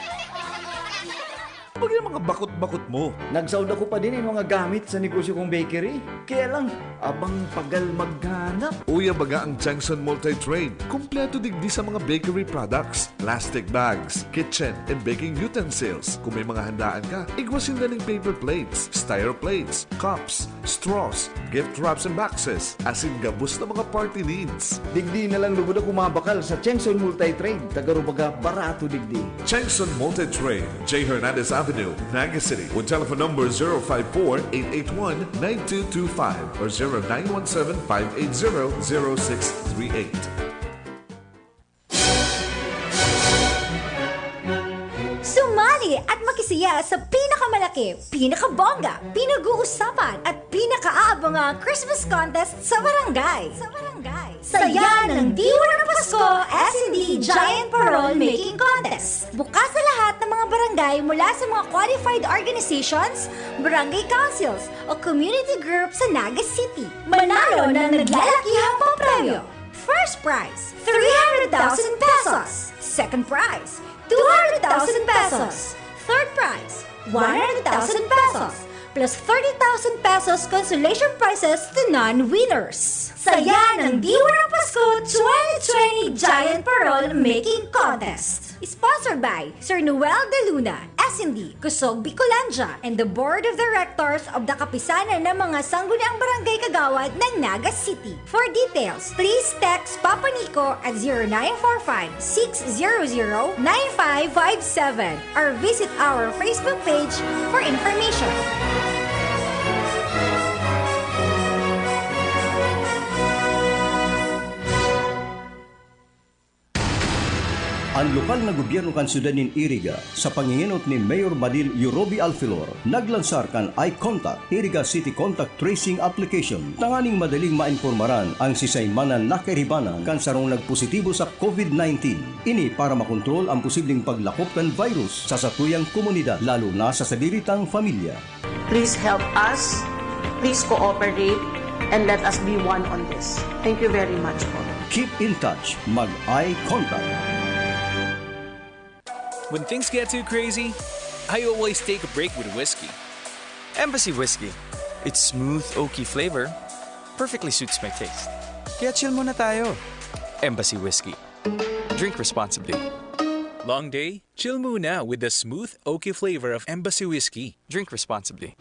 Bagay mga bakot-bakot mo. Nagsaod ako pa din yung mga gamit sa negosyo kong bakery. Kaya lang, abang pagal maghanap. Uya baga ang Changson Multi-Trade. Kompleto digdi sa mga bakery products, plastic bags, kitchen and baking utensils. Kung may mga handaan ka, igwa sinda ning paper plates, styro plates, cups, straws, gift wraps and boxes, asin gabos na mga party needs. Digdi na lang lugod ako mabakal sa Chengson Multi-Trade, taga Rubaga, barato digdi. Chengson Multi-Trade, J Hernandez Avenue, Naga City, with telephone number zero five four, eight eight one, nine two two five or zero nine one seven, five eight zero, zero six three eight. Sumali at makisaya sa pinakamalaki, pinakabongga, pinag-uusapan at pinakaaabangang Christmas contest sa barangay. Sa barangay. Saya ng Diwa ng Pasko S and D Giant Parol Making Contest. Bukas sa lahat ng mga barangay mula sa mga qualified organizations, barangay councils, o community groups sa Naga City. Manalo ng naglalakihang papremyo. First prize, three hundred thousand pesos. Second prize, two hundred thousand pesos. Third prize, one hundred thousand pesos. Plus thirty thousand pesos consolation prizes to non-winners. Saya ng Diwa ng Pasko twenty twenty Giant Parol Making Contest. Sponsored by Sir Noel De Luna, S and D, Kusog Bicolandia, and the Board of Directors of the Kapisanan ng mga Sangguniang Barangay Kagawad ng Naga City. For details, please text Papa Nico at zero nine four five, six zero zero, nine five five seven or visit our Facebook page for information. An lokal na gobyerno kan syudad nin Iriga, sa pangingenot ni Mayor Badil Yurobi Alfilor, naglansar kan iContact, Iriga City Contact Tracing Application, tanganing madaling maimpormaran an sisay man na nakairibanan kan sarong nagpositibo sa COVID nineteen. Ini para makontrol an posibleng paglakop kan virus sa satuyang komunidad, lalo na sa sadiri tang pamilya. Please help us. Please cooperate and let us be one on this. Thank you very much po. Keep in touch. Mag-eye contact. When things get too crazy, I always take a break with whiskey. Embassy Whiskey. Its smooth, oaky flavor perfectly suits my taste. Kaya chill muna tayo. Embassy Whiskey. Drink responsibly. Long day? Chill muna with the smooth, oaky flavor of Embassy Whiskey. Drink responsibly.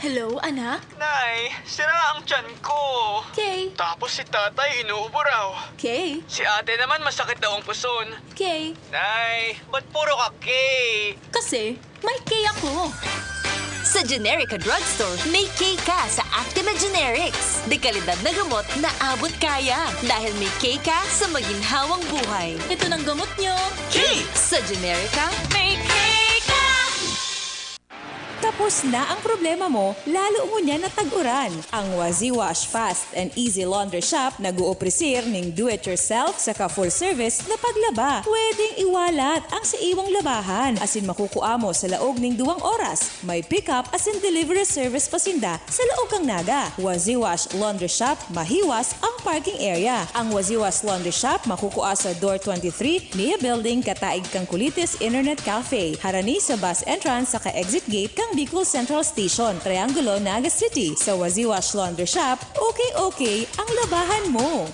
Hello, anak? Nay, sira ang tiyan ko. Okay. Tapos si tatay inuubo raw. Okay. Si ate naman masakit daw ang puson. Okay. Nay, ba't puro ka K? Kasi, may K ako. Sa Generica Drugstore, may K ka sa Actima Generics. De kalidad na gamot na abot kaya. Dahil may K ka sa maginhawang buhay. Ito ng gamot nyo. K! Sa Generica, may K ka! Tapos na ang problema mo, lalo ngunyan na tag-uran. Ang Waziwash Fast and Easy Laundry Shop nag-ooprisir ning do-it-yourself saka full-service na paglaba. Pwedeng iwalat ang sa iwang labahan, asin makukua mo sa laog ning duwang oras. May pick-up asin delivery service pa sinda sa laog kan Naga. Waziwash Laundry Shop, mahiwas ang parking area. Ang Waziwash Laundry Shop makukua sa Door twenty-three, Nia Building, kataig kan Kulitis Internet Cafe, harani sa bus entrance saka exit gate kan Bicol Central Station, Triangulo, Naga City. Sa Waziwash Laundry Shop, okay-okay ang labahan mo!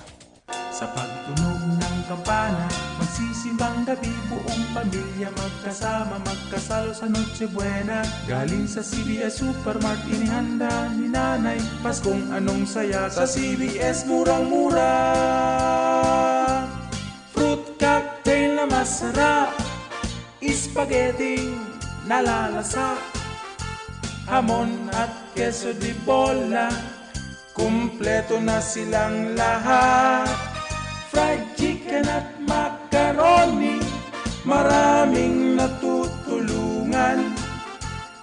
Sa pagtunog ng kampana, magsisimbang gabi, buong pamilya magkasama, magkasalo sa Noche Buena. Galing sa C B S Supermart, inihanda ni Nanay, Paskong anong saya sa C B S, murang-mura. Fruit cocktail na masarap, spaghetti nalalasa, hamon at queso de bola, kumpleto na silang lahat. Fried chicken at macaroni, maraming natutulungan.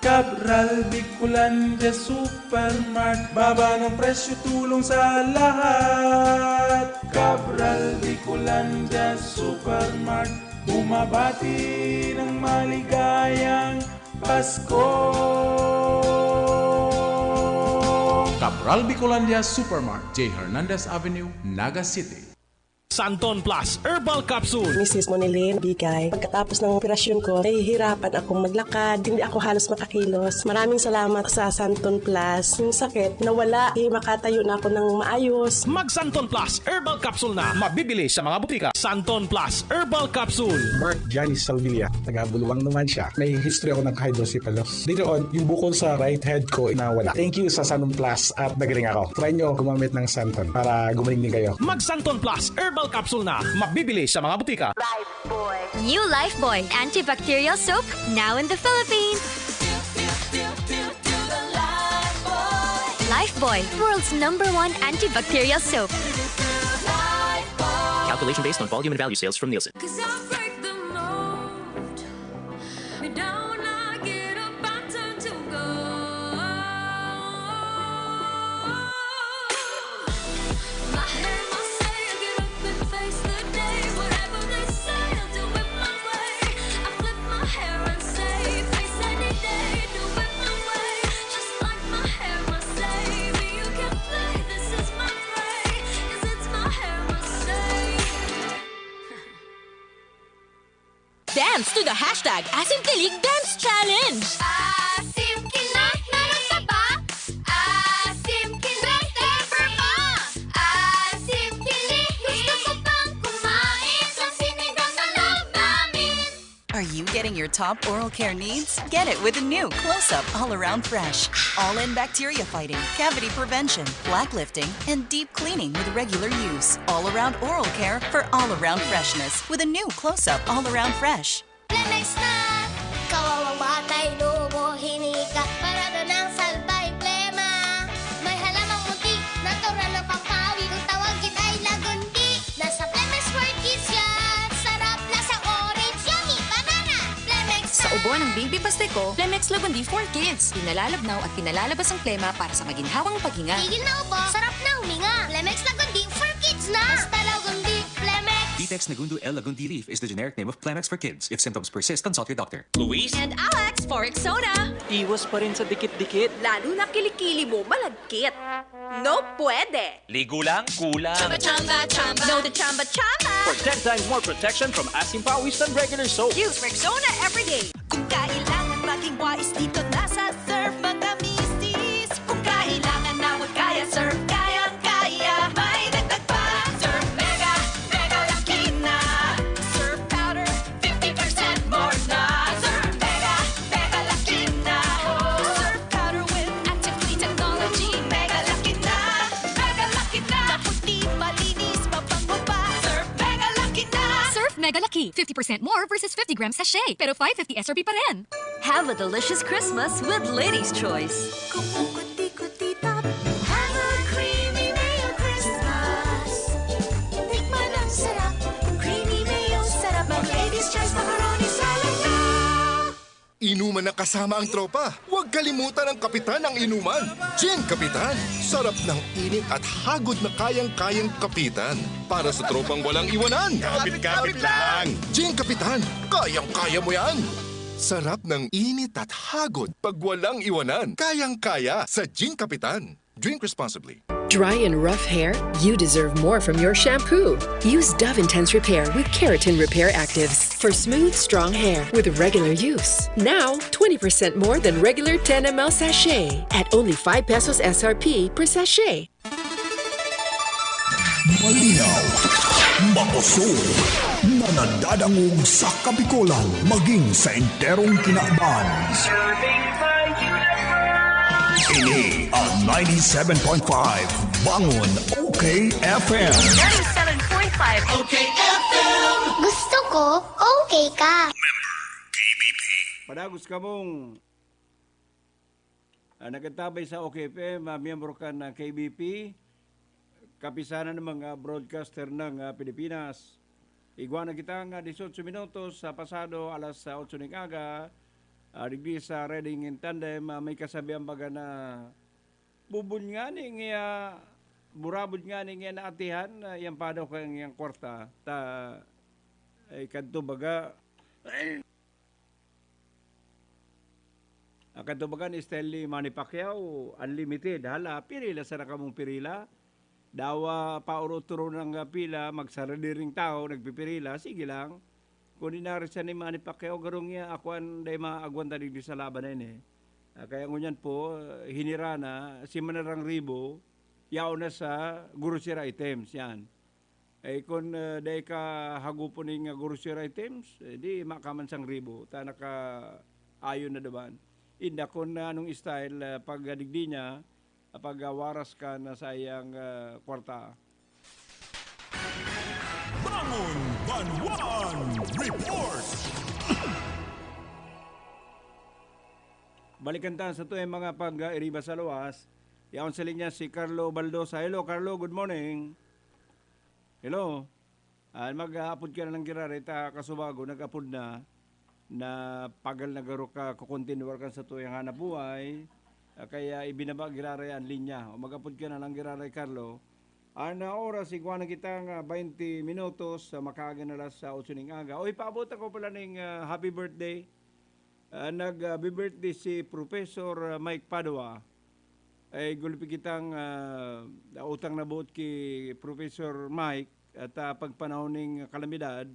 Cabral Bicolandia Supermart, baba ng presyo, tulong sa lahat. Cabral Bicolandia Supermart, bumabati ng maligayang Pasko. Cabral Bicolandia Supermart, J Hernandez Avenue, Naga City. Santon Plus Herbal Capsule. Misis Monilin Bigay, pagkatapos ng operasyon ko, nahihirapan akong maglakad. Hindi ako halos makakilos. Maraming salamat sa Santon Plus. Yung sakit, nawala. Eh, makatayo na ako ng maayos. Mag Santon Plus Herbal Capsule na. Mabibili sa mga butika. Santon Plus Herbal Capsule. Mark Janice Salvilla, taga Buluang naman siya. May history ako ng hydrocephalus. Later on, yung bukol sa right head ko nawala. Thank you sa Santon Plus at nagaling ako. Try nyo gumamit ng Santon para gumaling din kayo. Mag Santon Plus Herbal Capsule na. Mabibili sa mga butika. New Lifebuoy Antibacterial Soap, now in the Philippines. Lifebuoy, world's number one antibacterial soap. Calculation based on volume and value sales from Nielsen. Dance to the hashtag Asim Kilig Dance Challenge! Asim Kilig, meron ka ba? Asim Kilig, flavor pa! Asim Kilig, gusto ko pang kumain sa sinigang na loob namin! Are you getting your top oral care needs? Get it with a new Close Up All Around Fresh. All in bacteria fighting, cavity prevention, black lifting, and deep cleaning with regular use. All around oral care for all around freshness with a new Close Up All Around Fresh. Lemex na! Kawawa ba kay lubo, hinika, parada ng salbay plema. May halamang muntik, natural na pampawi, kung tawagin ay lagundi. Nasa Lemex for Kids yan, sarap na sa orange, yummy, banana. Lemex Sa ubo ng baby bastiko, Lemex Lagundi for Kids. Pinalalabnaw at pinalalabas ang plema para sa maginhawang paghinga. Tigil na ubo, sarap na huminga. Lemex Lagundi for Kids na! Basta Lagundi, Lemex! Vitex Nagundo L Lagundi Leaf is the generic name of Plemex for kids. If symptoms persist, consult your doctor. Luis and Alex for Rexona. Iwas pa rin sa dikit-dikit. Lalo na kilikili mo malagkit. No pwede! Ligo lang, kulang. Chamba, chamba, chamba. No to chamba, chamba. For ten times more protection from asim pawis than regular soap. Use Rexona every day. Kung kailangan maging wais, dito na sa Surf mga misis. Kung kailangan na huwag kaya, Surf kayang-kaya. May dagdag pa, Surf Mega, Mega Laki na. Surf powder, fifty percent more na. Surf Mega, Mega Laki na. Surf powder with active Mega Laki, fifty percent more versus fifty gram sachet, pero five fifty S R P pa rin. Have a delicious Christmas with Ladies' Choice. Kumukuti-kuti tap. Have a creamy mayo Christmas. Tikman ang sarap. Creamy mayo, sarap ng Ladies' Choice macaroni salad na. Inuman na kasama ang tropa. Huwag kalimutan ang kapitan ng inuman. Gin Kapitan. Sarap ng init at hagod na kayang-kayang kapitan. Para sa tropang walang iwanan. Kapit-kapit lang. Gin Kapitan. Kayang-kaya mo yan. Sarap ng init at hagod pag walang iwanan. Kayang-kaya sa Gin Kapitan. Drink responsibly. Dry and rough hair? You deserve more from your shampoo. Use Dove Intense Repair with Keratin Repair Actives for smooth, strong hair with regular use. Now, twenty percent more than regular ten M L sachet at only five pesos S R P per sachet. Malinaw, makusog, na nadadangog sa Kabikolan maging sa enterong kinaban. Ini ang ninety-seven point five Bangon OK F M. ninety-seven point five OK F M. Gusto ko, okay ka. Padagos kamong ah, nagkatabay sa OK F M, ah, miyembro kan ah, K B P, kapisanan ng mga broadcaster ng ah, Pilipinas. Igwa na kita nga dieciocho minutos sa pasado alas ah, otso ning aga, ah, digdi sa Reading in Tandem, ah, may kasabihan baga na bubon ngani ngiya, burabod ngani ngiya naatihan, ah, yang padaw kang yang kwarta, ta, ay kadto baga, Ang katubagan ni Stanley Manny Pacquiao, unlimited. Hala, pirila sana kamong pirila. Dawa paurot-turo ng pila, magsaradiring tao, nagpipirila, sige lang. Kung inari siya ni Manny Pacquiao, garong niya, ako ang dahil maagwan tanig sa laban na yun eh. Ah, kaya ngunyan po, hinira na, si Manarang Ribo, yaon na sa grocery items, yan. Eh, kun, ah, dai ka hagupon ning, ah, grocery items, eh, di makaman sang ribo, ta naka-ayon na duman. Inda kun, ah, anong style, ah, pag, ah, digdi niya, ah, pag, ah, waras ka na sa iyang, ah, kwarta. Bangon Banwan Report! Balikan ta sa tuwing mga pag-iriba sa luwas. Yaon sa linya si Carlo Baldosa. Hello, Carlo. Good morning. Hello. Ah, mag-aapod ka na lang giraray ta kasubago, nag-apod na, na pagal na garo ka kukontinuar kan sa tuyang hanap buhay. Ah, kaya ibinaba giraray ang linya. O mag-apod ka na lang giraray, Carlo. Ang, ah, oras, igwa na kita nga twenty minutos, ah, makaaga na alas sa otso ning aga. Oy, paabot ako pala ning, ah, happy birthday. Ah, nag, ah, birthday si Professor, ah, Mike Padua. Ay gulpi kitang, ah, utang na buot ki Professor Mike at, ah, pagpanahon ning kalamidad,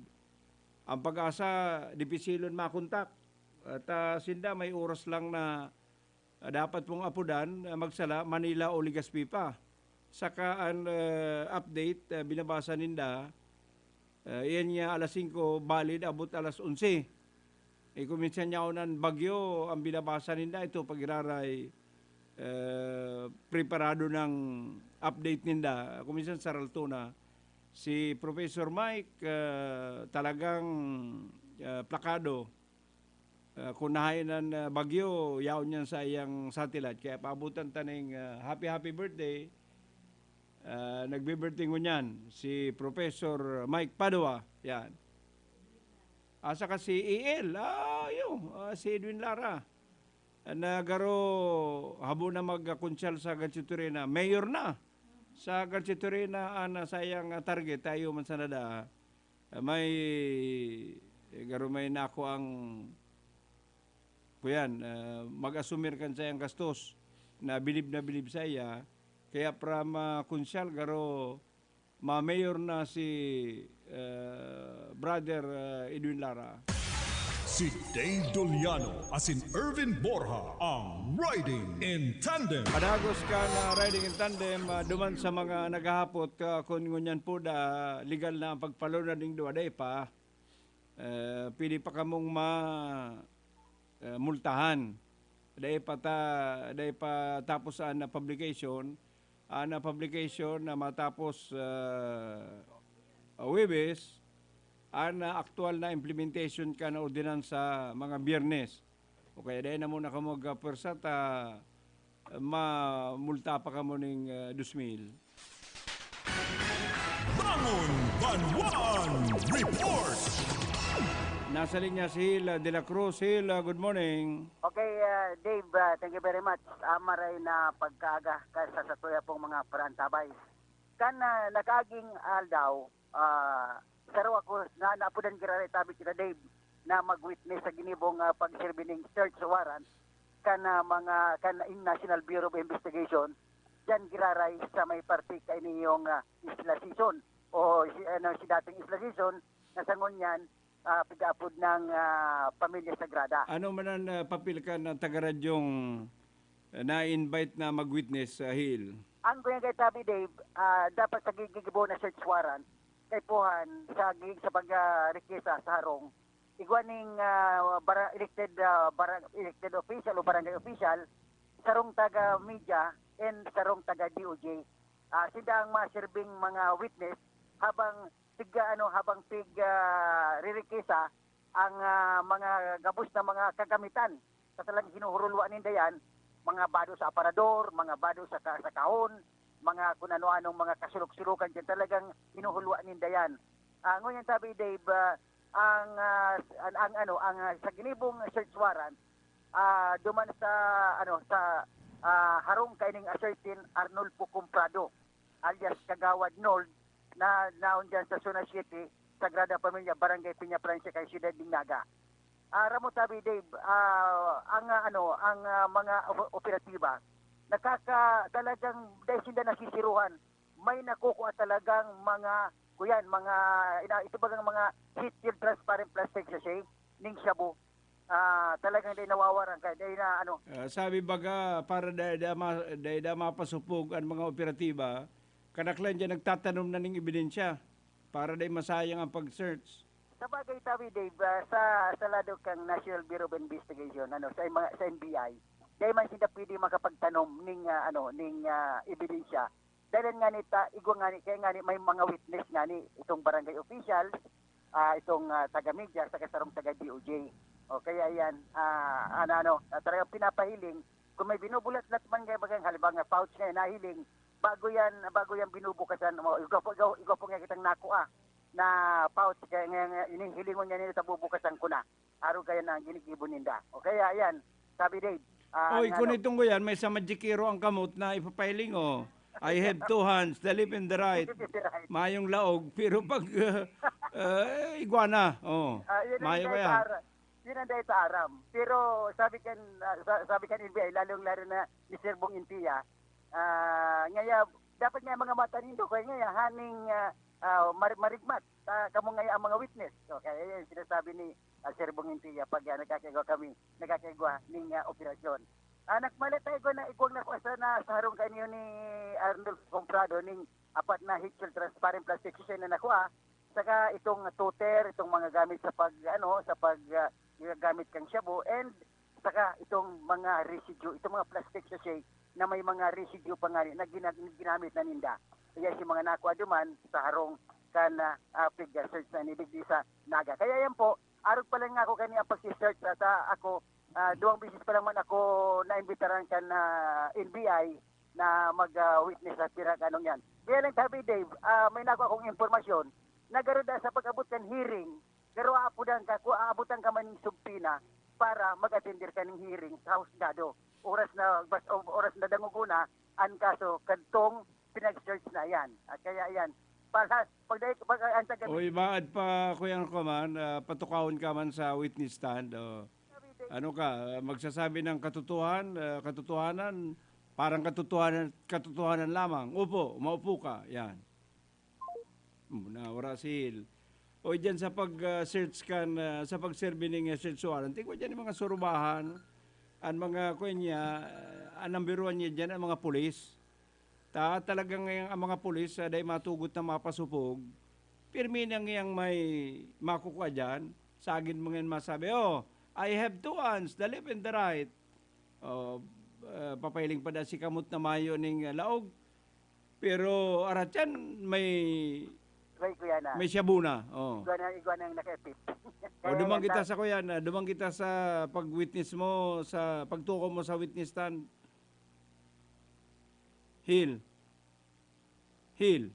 ang pag-asa, dipisilon makontak. At, ah, sinda may oras lang na, ah, dapat pong apodan, ah, magsala, Manila o Legazpi pa. Saka ang, ah, update, ah, binabasa ninda, ah, iyan niya alas singko, valid abot alas onse. Eh, kung minsan niya ako ng bagyo, ang binabasa ninda, ito pag-iraray, ah, preparado ng update ninda. Kung minsan saralto na. Si Professor Mike, ah, talagang, ah, plakado. Ah, kung nahain ang, ah, bagyo, yaon niyan sa iyang satellite. Kaya paabutan ta ning, ah, happy, happy birthday. Ah, nagbe-birthday ngunyan si Professor Mike Padua. Yan. Asa ka si E L? Ah, yun. Ah, si Edwin Lara. Na garo habo na magkonsyal sa Gatchito Arena. Mayor na sa Gatchito Arena, ah, na sayang, ah, target. Tayo man sana da. Ah, may, eh, garo may nako ang kuyan, ah, mag-asumir kan sayang gastos na bilib na bilib sa iya. Kaya from, ah, konsyal, garo ma-mayor na si, ah, Brother, ah, Edwin Lara. Si Dave Doliano asin Ervin Borja ang Riding in Tandem. Padagos kan, ah, Riding in Tandem, ah, duman sa mga naghahapot, ah, kun ngunyan po da legal na ang pagpalunad ning duwa, dai pa. Eh, pwede pa kamong ma-, eh, multahan. Dai pa ta-, dai pa tapos ang publication. Ang publication na matapos, ah, Huwebes, an, ah, aktual na implementation kan ordinansa mga Biyernes. O kaya dai na muna kamo magpwersa ta mamulta pa kamo ning, ah, dos mil. Bangon Banwaan Report. Nasa linya si Hil, ah, De La Cruz. Hil, ah, good morning. Okay, ah, Dave, ah, thank you very much. Ah, maray na pagkaaga ka sa satuya pong mga parantabay. Kan, ah, nakaaging aldaw, ah, saro ako na naapodan giraray tabi kita, Dave, na mag-witness sa ginibong, ah, pagserbi ning search warrant kan, ah, mga, kan in National Bureau of Investigation, diyan giraray sa may parte kainiyong, ah, Isla Sison o si, ano, si dating Isla Sison na sa ngunyan, ah, pig-aapod ng, ah, Pamilya Sagrada. Ano man ang, ah, papel kan, ah, taga-radyong, ah, na-invite na mag-witness, ah, Hil? Ang kuya kay Tabi Dave, ah, dapat sa gigibo na search warrant, kaipuhan sa gig sa pag, ah, rikisa sa harong, igwa ning, ah, bara-, elected, ah, bara-, elected official o barangay official, sarong taga media, and sarong taga D O J. Ah, sila ang mga sirbing mga witness habang pig, ano, habang pig, ah, ririkisa ang, ah, mga gabos na mga kagamitan na talagang hinuhurulwa ninda yan, mga bado sa aparador, mga bado sa ka-, sa kahon, mga kun ano-anong mga kasulok-sulokan diyan, talagang hinuhulwa ninda yan. Ah, ngunyan sabi, Dave, ah, ang, ah, ang, ang ano, ang, ah, sa ginibong search warrant, ah, duman sa, ano, sa, ah, harong kaining a certain Arnulfo Comprado, alias Kagawad Nold, na naon diyan sa Zona siete, Sagrada Familia, Barangay Peñafrancia, kay Siyudad nin Naga. Ah, ramo tabi, Dave, ah, ang, ah, ano, ang, ah, mga op-, operatiba, nakaka-, talagang dahil sila nasisiruhan, may nakukuha talagang mga, kuyan, mga, ina-, ito bagang mga heat-sealed transparent plastic sachet ning shabu. Ah, talagang dai nawawaran, kaya dai na, ano. Ah, sabi baga, para dai, dai ma-, dai, dai mapasupog ang mga operatiba, kadaklan diyan nagtatanom na ning ebidensya para dai masayang ang pag-search. Sa bagay, tabi, Dave, ah, sa, sa lado kang National Bureau of Investigation, ano, sa mga, sa N B I, dai man sila pwede makapagtanom ning, ah, ano, ning, ah, ebidensya. Dahil nga ni ta, igwa nga ni, kaya nga ni may mga witness nga ni itong barangay officials, ah, itong, ah, taga-media, saka sarong taga-D O J. O, kaya yan, ah, ano, ano, ah, talagang pinapahiling, kung may binubulat-lat man kaya bagang halimbawa nga pouch ngayon, nahiling, bago yan, bago yan binubukasan, mo, igwa po, igwa, igwa po nga kitang nakuha na pouch, kaya nga, nga, inihilingon niya nila sa bubukasan ko na. Arog kaya na ang ginigibo ninda. O kaya, yan, sabi, Dave, ah, Oy, ang kung ano, itong ko yan, may sa Magikero ang kamot na ipapahiling, oh. I have two hands, the left and the right. Right. Mayong laog, pero pag, uh, iguana, oh, Ah, yun ang mayo dahil kaya. Sa ara-, yun ang dahil sa aram. Pero sabi kan, ah, sa-, sabi kan N B I, lalong-lalo na ni Sir Bong Intia, ah, ngaya, dapat nga mga mata nindo, kaya ngaya, haning, ah, ah, mar-, marigmat, ah, kamo ngaya ang mga witness. So, kaya yan, sinasabi ni, ah, Sir Bong Intia, pag, ah, nagkakaigwa kami, nagkakaigwa ning, ah, operasyon. Ah, nagmalit tayo ko na igwang na kuwasa na sa harong kainyo ni Arnold Comprado ning apat na heat-sealed transparent plastic sachet na nakuha, saka itong toter, itong mga gamit sa pag, ano, sa pag, ah, ginagamit kang shabu, and saka itong mga residue, itong mga plastic sachet na may mga residue pa nga na gina-, ginamit na ninda. Kaya si mga nakuha duman sa harong kan, ah, ah, pig-search na ni digdi sa Naga. Kaya yan po, arog pa lang ako kani ang pag-search at, ah, ako, ah, duwang beses pa lang man ako naimbitaran kan, ah, N B I na mag, ah, witness sa pinag-anong yan. Kaya lang sabi, Dave, ah, may nakuha akong impormasyon na garo da sa pag-abot kan hearing, garo aapodan ka, kung aabotan ka man ning subpoena para mag-attender ka ning hearing sa husgado. Oras na, bas-, oras na dangogon na an kaso kadtong pinag-search na yan. At kaya yan, para pag, pag, ang taga- Oy, maad pa, Kuya, ano ka man, ah, patukahon ka man sa witness stand, o ano ka, ah, magsasabi ng katotohan-, ah, katotohanan, parang katotohanan, katotohanan lamang. Upo, maupo ka, yan. Hmm, nawara si Hil. O, diyan sa pag, ah, search kan, ah, sa pagserbi ning, ah, search warrant, tigwa diyan yung mga surubahan, ang mga, kuwan niya, ah, ang number one niya diyan, ang mga pulis. Ta-, talagang ang, ang mga pulis, ah, dai matugot na mapasupog, pirmi na ngayang may makukuha diyan. Sagin mo ngayon masabi, "Oh, I have two hands, the left and the right." Oh, ah, papahiling pa da si kamot na mayo ning, ah, laog. Pero arat yan, may May kuya na. May shabu na. Oh. Igwa na, igwa na yung nakaipit. O, duman kita sa kuya na, duman kita sa pag-witness mo, sa pagtuko mo sa witness stand. Hil. Hil.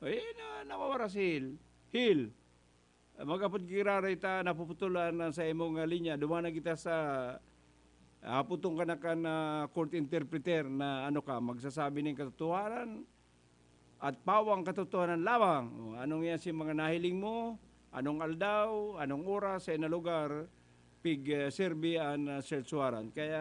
Ay, na, nawawara si Hil. Hil. Mag-apod giraray ta, napuputulan na sa imong, ah, linya. Duman na kita sa, ah, putong ka na kan, ah, court interpreter na ano ka, magsasabi ng katotohanan at pawang katotohanan lamang. O, anong yan si mga nahiling mo? Anong aldaw? Anong oras? Sa ina lugar? Pig, ah, serbi an, ah, search warrant. Kaya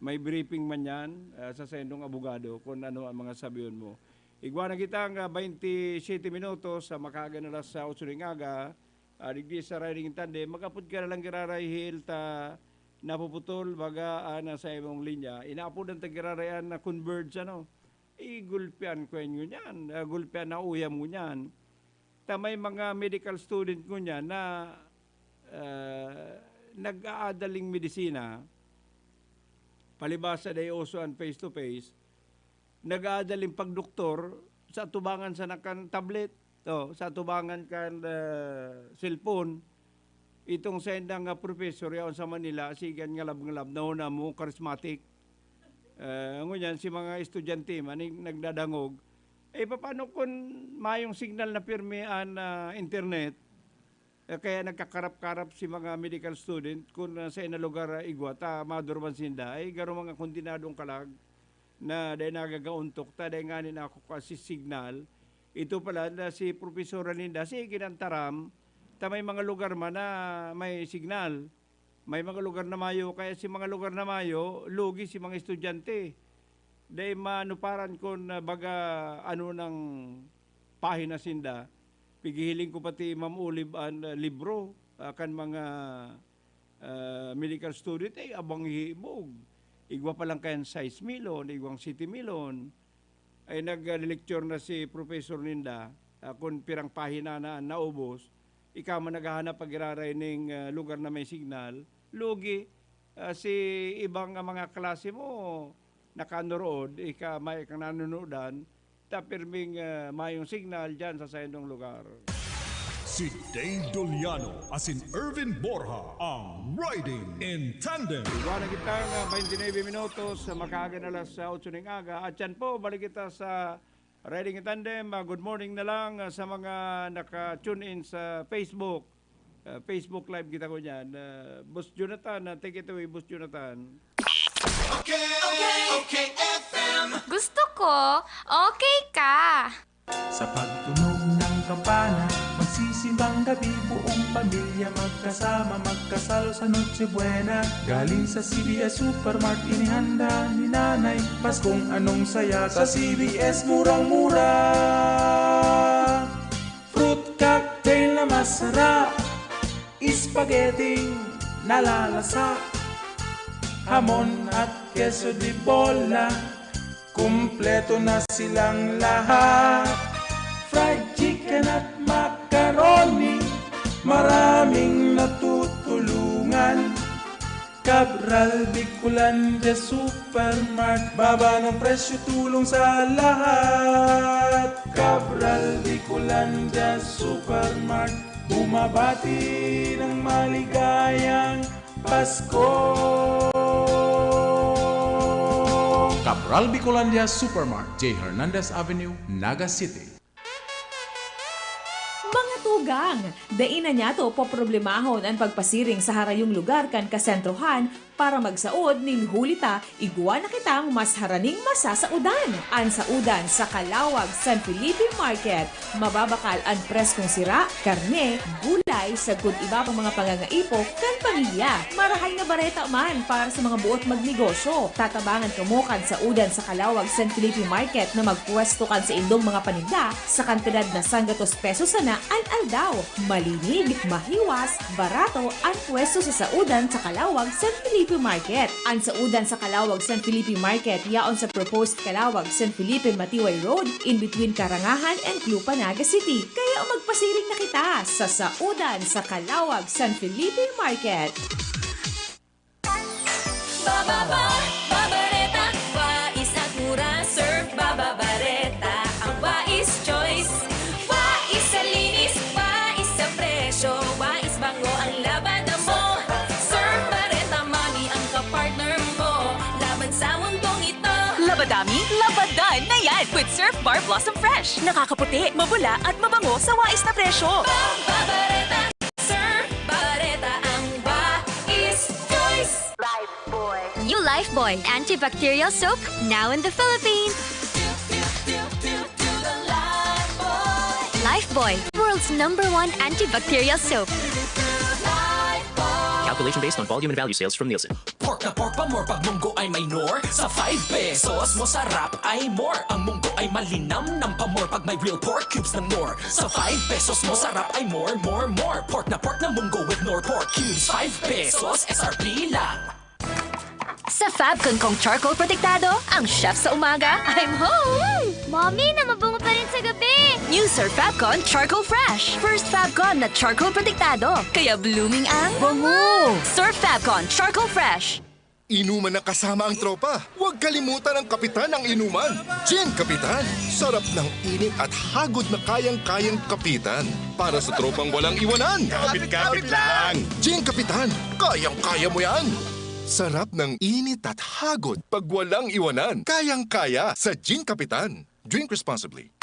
may briefing man yan, ah, sa saindong abogado kung ano ang mga sabihon mo. Igwa na kita ang, ah, baynte siyete minutos sa makaaga na alas otso ning aga. Ah, digdi sa riding in tandem, mag-apod ka na lang giraray, Hil, ta napuputol, baga, ah, nasa imong linya. Inaapodan ta giraray an na converge, ano. Igulpian ko yan, ngunyan. Ah, gulpian na uyam, ngunyan. Ta may mga medical student, ngunyan, na, ah, nag-aadaling medisina. Palibasa, dai uso an face-to-face. Nag-aadaling pagdoktor sa atubangan sana kan tablet, o, sa atubangan kan, ah, cellphone. Itong saindang, ah, professor yaon sa Manila, sige an ngalab-ngalab, nauna mo, charismatic. Ah, ngunyan, si mga estudyante man, ning nagdadangog, "Eh, papaano kun mayong signal na pirmi an, ah, internet?" Eh, kaya nagkakarap-karap si mga medical student kun, ah, sa ina lugar, ah, igwa ta madurman sinda. Ay, garo mga kondenadong kalag na dai nagagaontok ta, dai ngani na ako kasi signal. Ito pala na si Profesora Linda, sige nang taram, ta may mga lugar man na may signal. May mga lugar na mayo, kaya si mga lugar na mayo, lugi si mga estudyante. Dai manuparan kun, ah, baga ano nang pahina sinda. Pighihiling ko pati, Ma'am Olive, an, ah, libro, ah, kan mga, ah, medical student, ay abang hibog. Igwa pa lang kayan sais milyon, igwang siyete milyon. Ay nag-lecture na si professor ninda, ah, kun pirang pahina na an naubos. Ika man naghahanap pag-iraray ning, ah, lugar na may signal. Lugi, ah, si ibang, ah, mga klase mo, nakanurood, ika may kang nanunudan, ta pirming, ah, mayong signal diyan sa saindong lugar. Si Dave Doliano asin Erwin Borja, ang Riding in Tandem. Igwa na kitang, ah, baynte nuebe minutos sa makaaga na alas otso ning aga. At yan po, balik kita sa Riding in Tandem. Ah, good morning na lang, ah, sa mga naka-tune in sa Facebook. Ah, Facebook Live kita ko niyan. Ah, Boss Jonathan, ah, take it away, Boss Jonathan. Okay, okay, F M. Gusto ko, okay ka. Sa pagtunog ng kampana, magsisimbang gabi, buong pamilya magkasama, magkasalo sa Noche Buena. Galing sa C V S Supermart, inihanda ni Nanay. Paskong anong saya sa C V S, murang-mura. Fruit cocktail na masarap, spaghetti nalalasa, hamon at queso de bola. Kumpleto na silang lahat. Fried chicken at macaroni, maraming natutulungan. Cabral Bicolandia Supermart, baba ng presyo, tulong sa lahat. Cabral Bicolandia Supermart, bumabati ng maligayang Pasko. Cabral Bicolandia Supermart, J Hernandez Avenue, Naga City. Mga tugang, dai na niyato poproblemahon an pagpasiring sa harayong lugar kan kasentrohan para magsaod nin huli ta igwa na kitang mas haraning masasaodan. An saodan sa Calauag San Felipe Market. Mababakal an preskong sira, karne, gulay, sagkod iba pang mga pangangaipo kan pamilya. Marahay na bareta man para sa mga buot magnegosyo. Tatabangan kamo kan saodan sa Calauag San Felipe Market na magpwesto kan saindong mga paninda sa kantidad na sanggatos pesos sana an aldaw. Malinig, mahiwas, barato an pwesto sa saodan sa Calauag San Felipe Market. An saodan sa Calauag San Felipe Market yaon sa proposed Calauag San Felipe Matiway Road, in between Karangahan and Club Naga City. Kaya magpasiring na kita sa saodan sa Calauag San Felipe Market. Bababa, babareta, Wais at mura, serve, bababareta, ang Wais Choice. Wais! Blossom Fresh. Nakakaputi, mabula, at mabango sa wais na presyo. Pambabareta, Sir Bareta ang wais choice. Lifebuoy. New Lifebuoy antibacterial soap, now in the Philippines. Lifebuoy, world's number one antibacterial soap. Calculation based on volume and value sales from Nielsen. Pork na pork pa more pag munggo ay may Knorr. Sa five pesos, masarap ay more. Ang munggo ay malinamnam pa more pag may real pork cubes ng Knorr. Sa five pesos, masarap ay more, more, more. Pork na pork na munggo with Knorr pork cubes. Five pesos, S R P lang. Sa Fabcon kong charcoal protektado, ang chef sa umaga, I'm home! Mommy, na mabango pa rin sa gabi! New Sir Fabcon Charcoal Fresh. First Fabcon na charcoal protektado. Kaya blooming ang bango! Sir Fabcon Charcoal Fresh. Inuman na kasama ang tropa. Huwag kalimutan ang kapitan ng inuman. Gin Kapitan. Sarap ng init at hagod na kayang-kayang kapitan. Para sa tropang walang iwanan. Kapit-kapit lang. Gin Kapitan. Kayang-kaya mo yan. Sarap ng init at hagod pag walang iwanan. Kayang-kaya sa Gin Kapitan. Drink responsibly.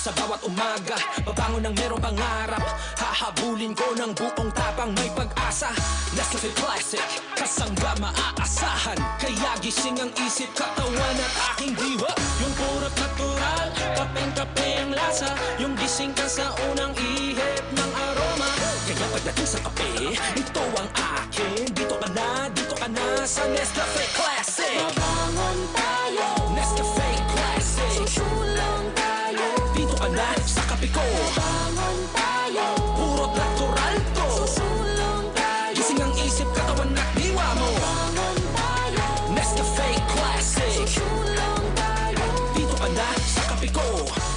Sa bawat umaga, babangon ng merong pangarap. Hahabulin ko ng buong tapang, may pag-asa. Nescafe Classic, kasangga maaasahan. Kaya gising ang isip, katawan at aking diwa. Yung purot natural, kapeng-kape ang lasa. Yung gising ka sa unang ihip ng aroma. Kaya pagdating sa kape, ito ang akin. Dito ka na, dito ka na sa Nescafe Classic. Mabangon tayo. Nescafe Classic. Susulong tayo. Dito ka na sa kape ko. Mabangon tayo. Puro natural to. Susulong tayo. Gising ang isip, katawan at diwa mo. Mabangon tayo. Nescafe Classic. Susulong tayo. Dito ka na sa kape ko.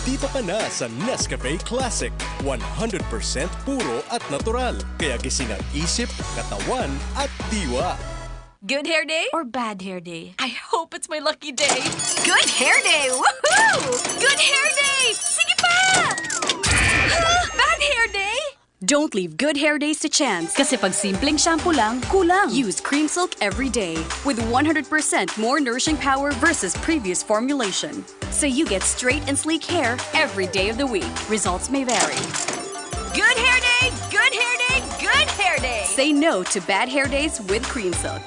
Dito ka na sa Nescafe Classic. one hundred percent puro at natural. Kaya gising ang isip, katawan at diwa. Good hair day or bad hair day? I hope it's my lucky day. Good hair day! Woohoo! Good hair day! Sige pa! Bad hair day? Don't leave good hair days to chance. Kasi pag simpleng shampoo lang, kulang. Use Cream Silk every day with one hundred percent more nourishing power versus previous formulation. So you get straight and sleek hair every day of the week. Results may vary. Good hair day! Good hair day! Good hair day! Say no to bad hair days with Cream Silk.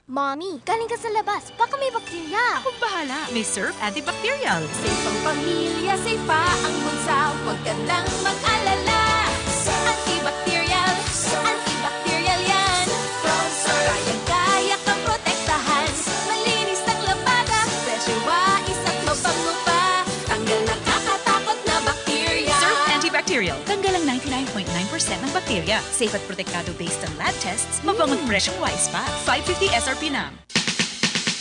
Mommy, galing ka sa labas. Baka may bakterya. Akong bahala. May Surf Antibacterial. Safe ang pamilya, safe pa ang bulsa. Huwag ka nang mag-alala. Antibacterial, antibacterial yan. Kayang-kaya kang protektahan. Malinis ng labada. Fresh, wais at mabango pa. Tanggal na kakatakot na bakterya. Surf Antibacterial. Tanggal ang ninety-nine point nine percent ng bakterya. Safe at protektado based on lab tests. Mabango't presyong wais pa. five fifty S R P na.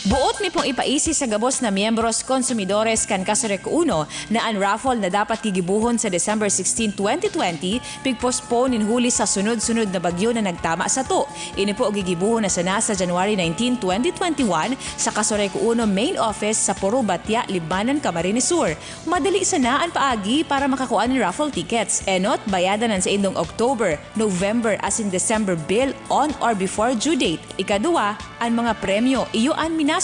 Boot mi pong ipaisi sa gabos na miyembros, konsumidores kan Casureco Uno, na an raffle na dapat gigibohon sa December sixteen, twenty twenty, pig-postpone nin huli sa sunod-sunod na bagyo na nagtama sato. Ini po gigibohon na sana sa January nineteen, twenty twenty-one, sa Casureco Uno Main Office sa Puro Batia, Libmanan, Camarines Sur. Madali sana an paagi para makakua nin raffle tickets. Enot, bayadan an saindong October, November asin December bill on or before due date. Ikaduwa, an mga premyo iyo an minasunod.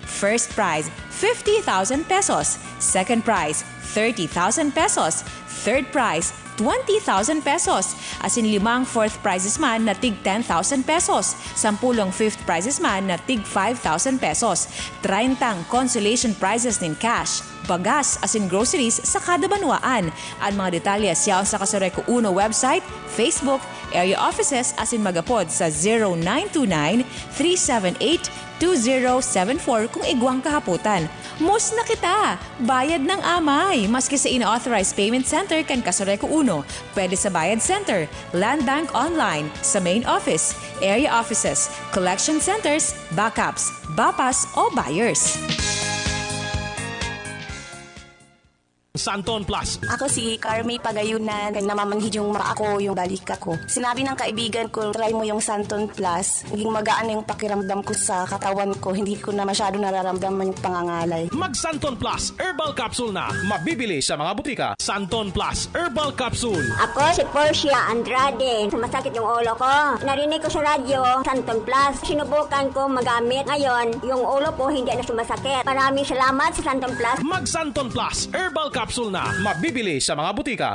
First prize, fifty thousand pesos. Second prize, thirty thousand pesos. Third prize, twenty thousand pesos. Asin limang fourth prizes man na tig ten thousand pesos. Sampulong fifth prizes man na tig five thousand pesos. Treyntang consolation prizes nin cash, bagas asin groceries sa kada banwaan. An mga detalye yaon sa Casureco Uno website, Facebook, area offices asin mag-apod sa zero nine two nine, three seven eight, two zero seven four kung igwang kahapotan. Mos na kita! Bayad nang amay, maski sa ina-authorized payment center kan Casureco Uno. Pwede sa Bayad Center, Land Bank Online, sa main office, area offices, collection centers, backups, BAPAs o buyers. Santon Plus. Ako si Carmi Pagayunan, namamanhid yung mata ko, yung balikat ko. Sinabi ng kaibigan ko, "Try mo yung Santon Plus." Naging magaan na yung pakiramdam ko sa katawan ko. Hindi ko na masyado nararamdaman yung pangangalay. Mag Santon Plus Herbal Capsule na. Mabibili sa mga butika. Santon Plus Herbal Capsule. Ako si Portia Andrade. Sumasakit yung ulo ko. Narinig ko sa radyo, Santon Plus. Sinubukan ko magamit. Ngayon, yung ulo ko hindi na sumasakit. Maraming salamat sa Santon Plus. Mag Santon Plus Herbal Capsule na. Mabibili sa mga butika.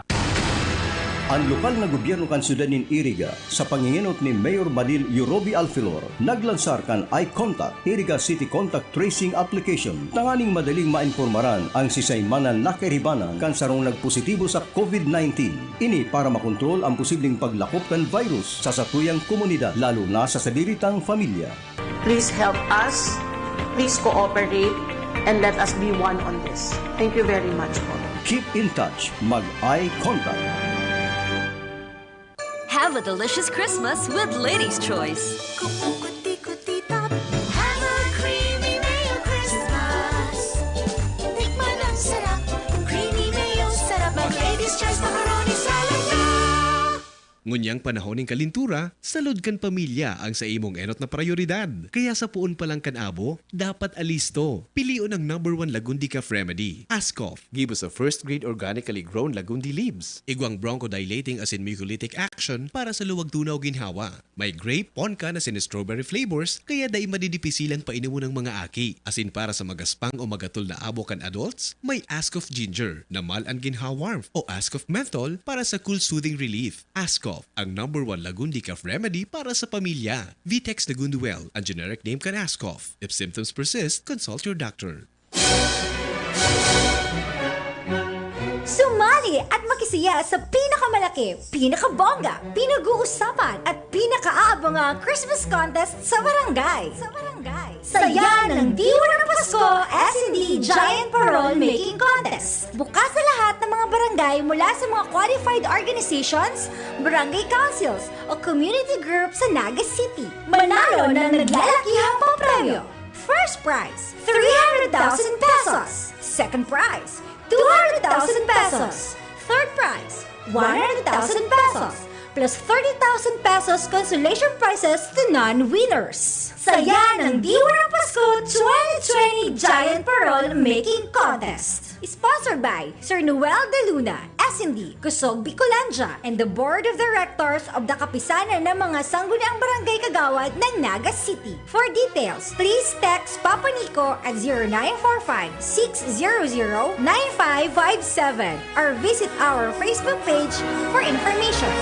An lokal na gobyerno kan syudad nin Iriga, sa pangingenot ni Mayor Badil Yurobi Alfilor, naglansar kan Eye Contact, Iriga City Contact Tracing Application, tanganing madaling maimpormaran an sisay man na nakairibanan kan sarong nagpositibo sa COVID nineteen. Ini para makontrol an posibleng paglakop kan virus sa satuyang komunidad, lalo na sa sadiri tang pamilya. Please help us, please cooperate, and let us be one on this. Thank you very much po. Keep in touch, mag-eye contact. Have a delicious Christmas with Ladies' Choice. Kukuti-kuti tap, have a creamy mayo Christmas. Tikman ang sarap, creamy mayo, sarap mag Ladies' Choice macaroni salad na. Ngunyang panahon nin kalintura, salud kan pamilya ang sa imong enot na prayoridad. Kaya sa poon pa lang kan abo, dapat alisto. Pilion ang number one Lagundi Cough Remedy, Ascough. Gibo sa first grade organically grown Lagundi leaves. Igwang bronchodilating asin mucolytic action para sa luwag tunaw ginhawa. May grape, ponkan asin strawberry flavors, kaya dai madidipisilan painomon ang mga aki. Asin para sa magaspang o magatol na abo kan adults, may Ascough Ginger na mal an ginhawa warmth o Ascough Menthol para sa cool soothing relief. Ascough, ang number one Lagundi cough remedy para sa pamilya. Vitex Lagunduel, ang generic name kan Ascough. If symptoms persist, consult your doctor. Sumali at makisaya sa pinakamalaki, pinakabongga, pinag-uusapan at pinakaaabangang Christmas contest sa barangay. Sa barangay. Saya ng Diwa ng Pasko, S and D Giant Parol Making Contest. Bukas sa lahat ng mga barangay mula sa mga qualified organizations, barangay councils, o community group sa Naga City. Manalo ng naglalakihang papremyo. First prize, three hundred thousand pesos. Second prize, two hundred thousand pesos. Third prize, one hundred thousand pesos. Plus thirty thousand pesos consolation prizes to non-winners. Saya ng Diwa ng Pasko twenty twenty Giant Parol Making Contest. Sponsored by Sir Noel De Luna, S and D, Kusog Bicolandia, and the Board of Directors of the Kapisanan ng mga Sangguniang Barangay Kagawad ng Naga City. For details, please text Papa Nico at zero nine four five, six zero zero, nine five five seven or visit our Facebook page for information.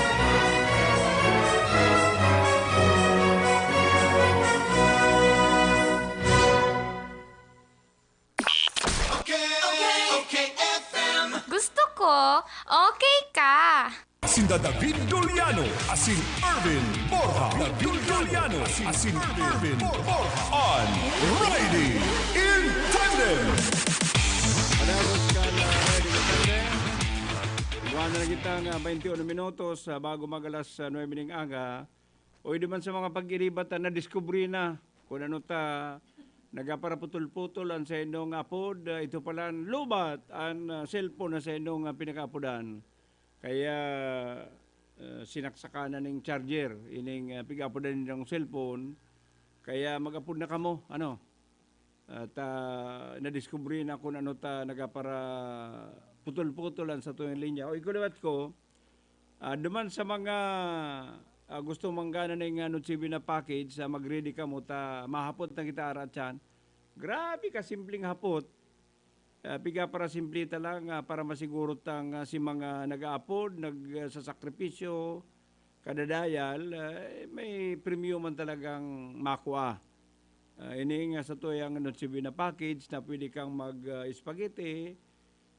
Okay, okay, okay, F M. Gusto ko, okay ka. Sinda David Doliano asin Erwin Borja. David Doliano asin Erwin Borja. An Riding in Tandem. Padagos kan Riding in Tandem. Buwan na kita nga twenty-one minutos ah, bago mag alas ah, nuebe ning aga. O di man sa mga pag-iribat na nadiskubre na kung ano ta nagaparaputol-putol an saindong apod, ah, ito pala an lubat an ah, cellphone na saindong ah, pinakaapodan. Kaya ah, sinaksakan na ning charger ining ah, pig-apodan nindong cellphone. Kaya mag-apod na kamo, ano? At ah, nadiskubre na kung ano ta nagapara putol-putol an satong linya. O ikaliwat ko, Ah, duman sa mga ah, gusto manggana ning ah, Noche Buena package, ah, mag-ready kamo ta mahapot na kita aratsan. Grabe ka simpleng hapot. Ah, piga para simple ta lang ah, para masiguro tang ah, si mga nag-aapod, nagsasakripisyo, kadadayal, ah, may premyo man talagang makua. Ah, ini nga sa tuyang Noche Buena package na pwede kang mag ah, spaghetti,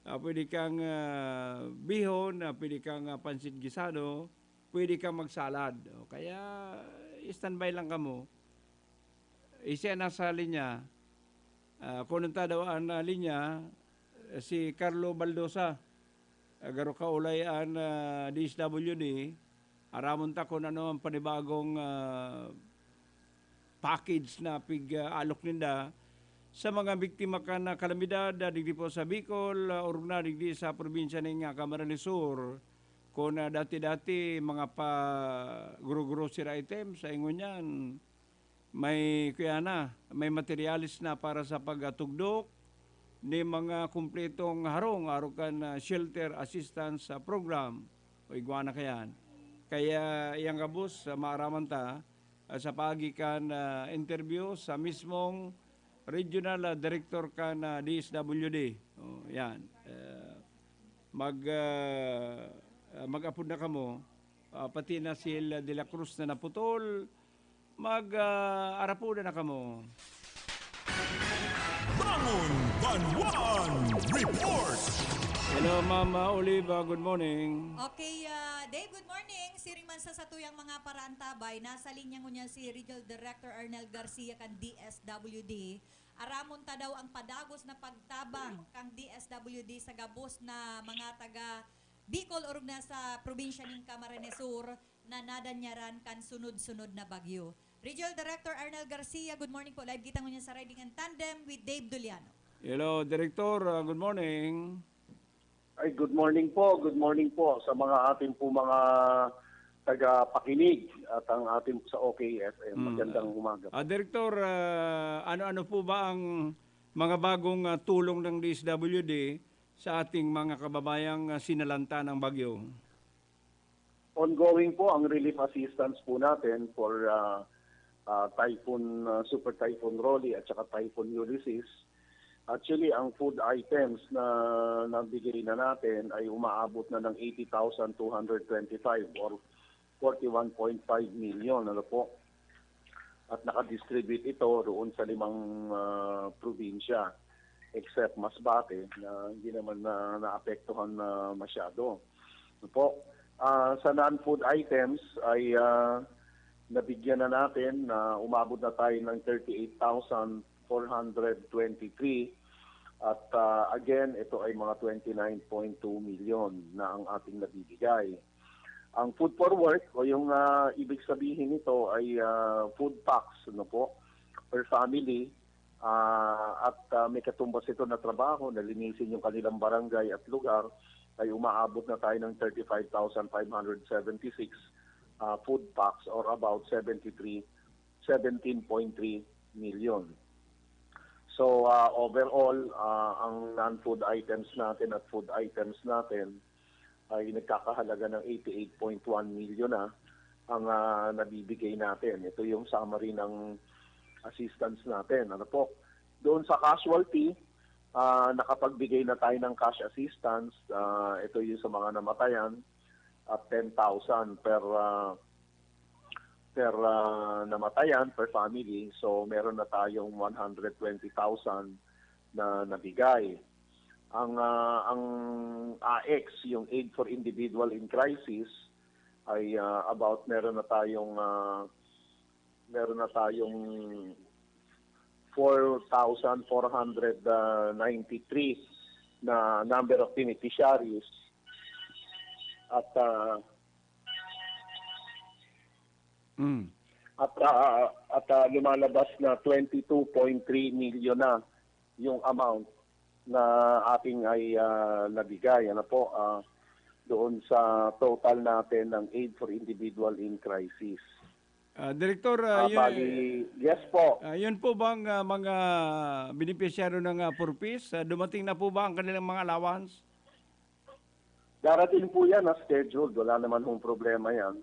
Ah, pwede kang ah, bihon, ah, pwede kang ah, pansit gisado, pwede kang magsalad. O kaya, standby lang kamo. Siya nasa linya. Ah, kung nagtadaw an ah, linya, si Carlo Baldosa, ah, garo kaulay an ah, D S W D, aramon ta kung ano ang panibagong ah, package na pig-alok ninda. sa mga biktima kan, ah, kalamidad, ah, digdi po sa Bicol, ah, orog na digdi sa probinsya ning, ah, Camarines Sur. Kun, ah, dati-dati mga pa-gro-grocery items, sa ingon yan, may, kuya na, may materyales na para sa pagtugdok ni mga kumpletong harong, arog kan, ah, shelter assistance, ah, program o igwa na kayan. Kaya iyang gabos, ah, maaraman ta, ah, sa paagi kan, ah, interview sa mismong regional, ah, director kan, ah, D S W D. Oh, yan. Ah, mag, ah, ah, mag-apod na kamo, ah, pati na si El de la Cruz na naputol, mag, ah, arapodan na kamo. Bangon Banwaan Report! Hello, Ma'am, ah, Oliva. Good morning. Okay, ah, Dave, good morning. Siring man sa satuyang mga paraantabay, nasa linya ngunyan si Regional Director Arnel Garcia kan D S W D. Aramon ta daw ang padagos na pagtabang kang D S W D sa gabos na mga taga Bicol orog na sa probinsya ning Camarines Sur na nadanyaran kan sunod-sunod na bagyo. Regional Director Arnel Garcia, good morning po. Live kita ngunyan sa Riding in Tandem with Dave Duliano. Hello, Director. Ah, good morning. Ay, good morning po. Good morning po sa mga ating po mga tagapakinig at ang ating sa O K F M. Mm, Magandang umaga po. Ah, Director, ah, ano-ano po ba ang mga bagong, ah, tulong ng D S W D sa ating mga kababayang, ah, sinalanta ng bagyo? Ongoing po ang relief assistance po natin for ah, ah, Typhoon, ah, Super Typhoon Rolly at saka Typhoon Ulysses. Actually, ang food items na nabigay na natin ay umaabot na ng eighty thousand two hundred twenty-five or forty-one point five million, ano po. At nakadistribute ito doon sa limang ah, probinsya, except Masbate na hindi naman na naapektuhan na masyado. Ano po? Ah, sa non-food items ay ah, nabigyan na natin na umabot na tayo ng thirty-eight thousand four hundred twenty-three. At ah, again, ito ay mga twenty-nine point two million na ang ating nabibigay. Ang food for work o yung ah, ibig sabihin nito ay ah, food packs, ano po, per family. Ah, at ah, may katumbas ito na trabaho na linisin yung kanilang barangay at lugar, ay umaabot na tayo ng thirty-five thousand five hundred seventy-six ah, food packs or about seventy-three, seventeen point three million. So ah, overall, ah, ang non-food items natin at food items natin ay nagkakahalaga ng eighty-eight point one million na ang ah, nabibigay natin. Ito yung summary ng assistance natin. Ano po? Doon sa casualty, ah, nakapagbigay na tayo ng cash assistance. Ah, ito yung sa mga namatayan at ten thousand per ah, per ah, namatayan per family. So meron na tayong one hundred twenty thousand na nabigay. Ang ah, ang A X, yung Aid for Individual in Crisis, ay ah, about meron na tayong ah, meron na tayong four thousand four hundred ninety-three na number of beneficiaries at ah, Mm. at ah, at ah, lumalabas na twenty-two point three million na yung amount na ating ay ah, nabigay, ano po, ah, doon sa total natin ng Aid for Individual in Crisis. Ah, Director, ah, Ah, yun, bali, yes po. ah, yun po bang ah, mga benepisyaryo ng ah, Four Ps, ah, dumating na po ba ang kanilang mga allowance? Darating po yan na scheduled. Wala naman hong problema yan.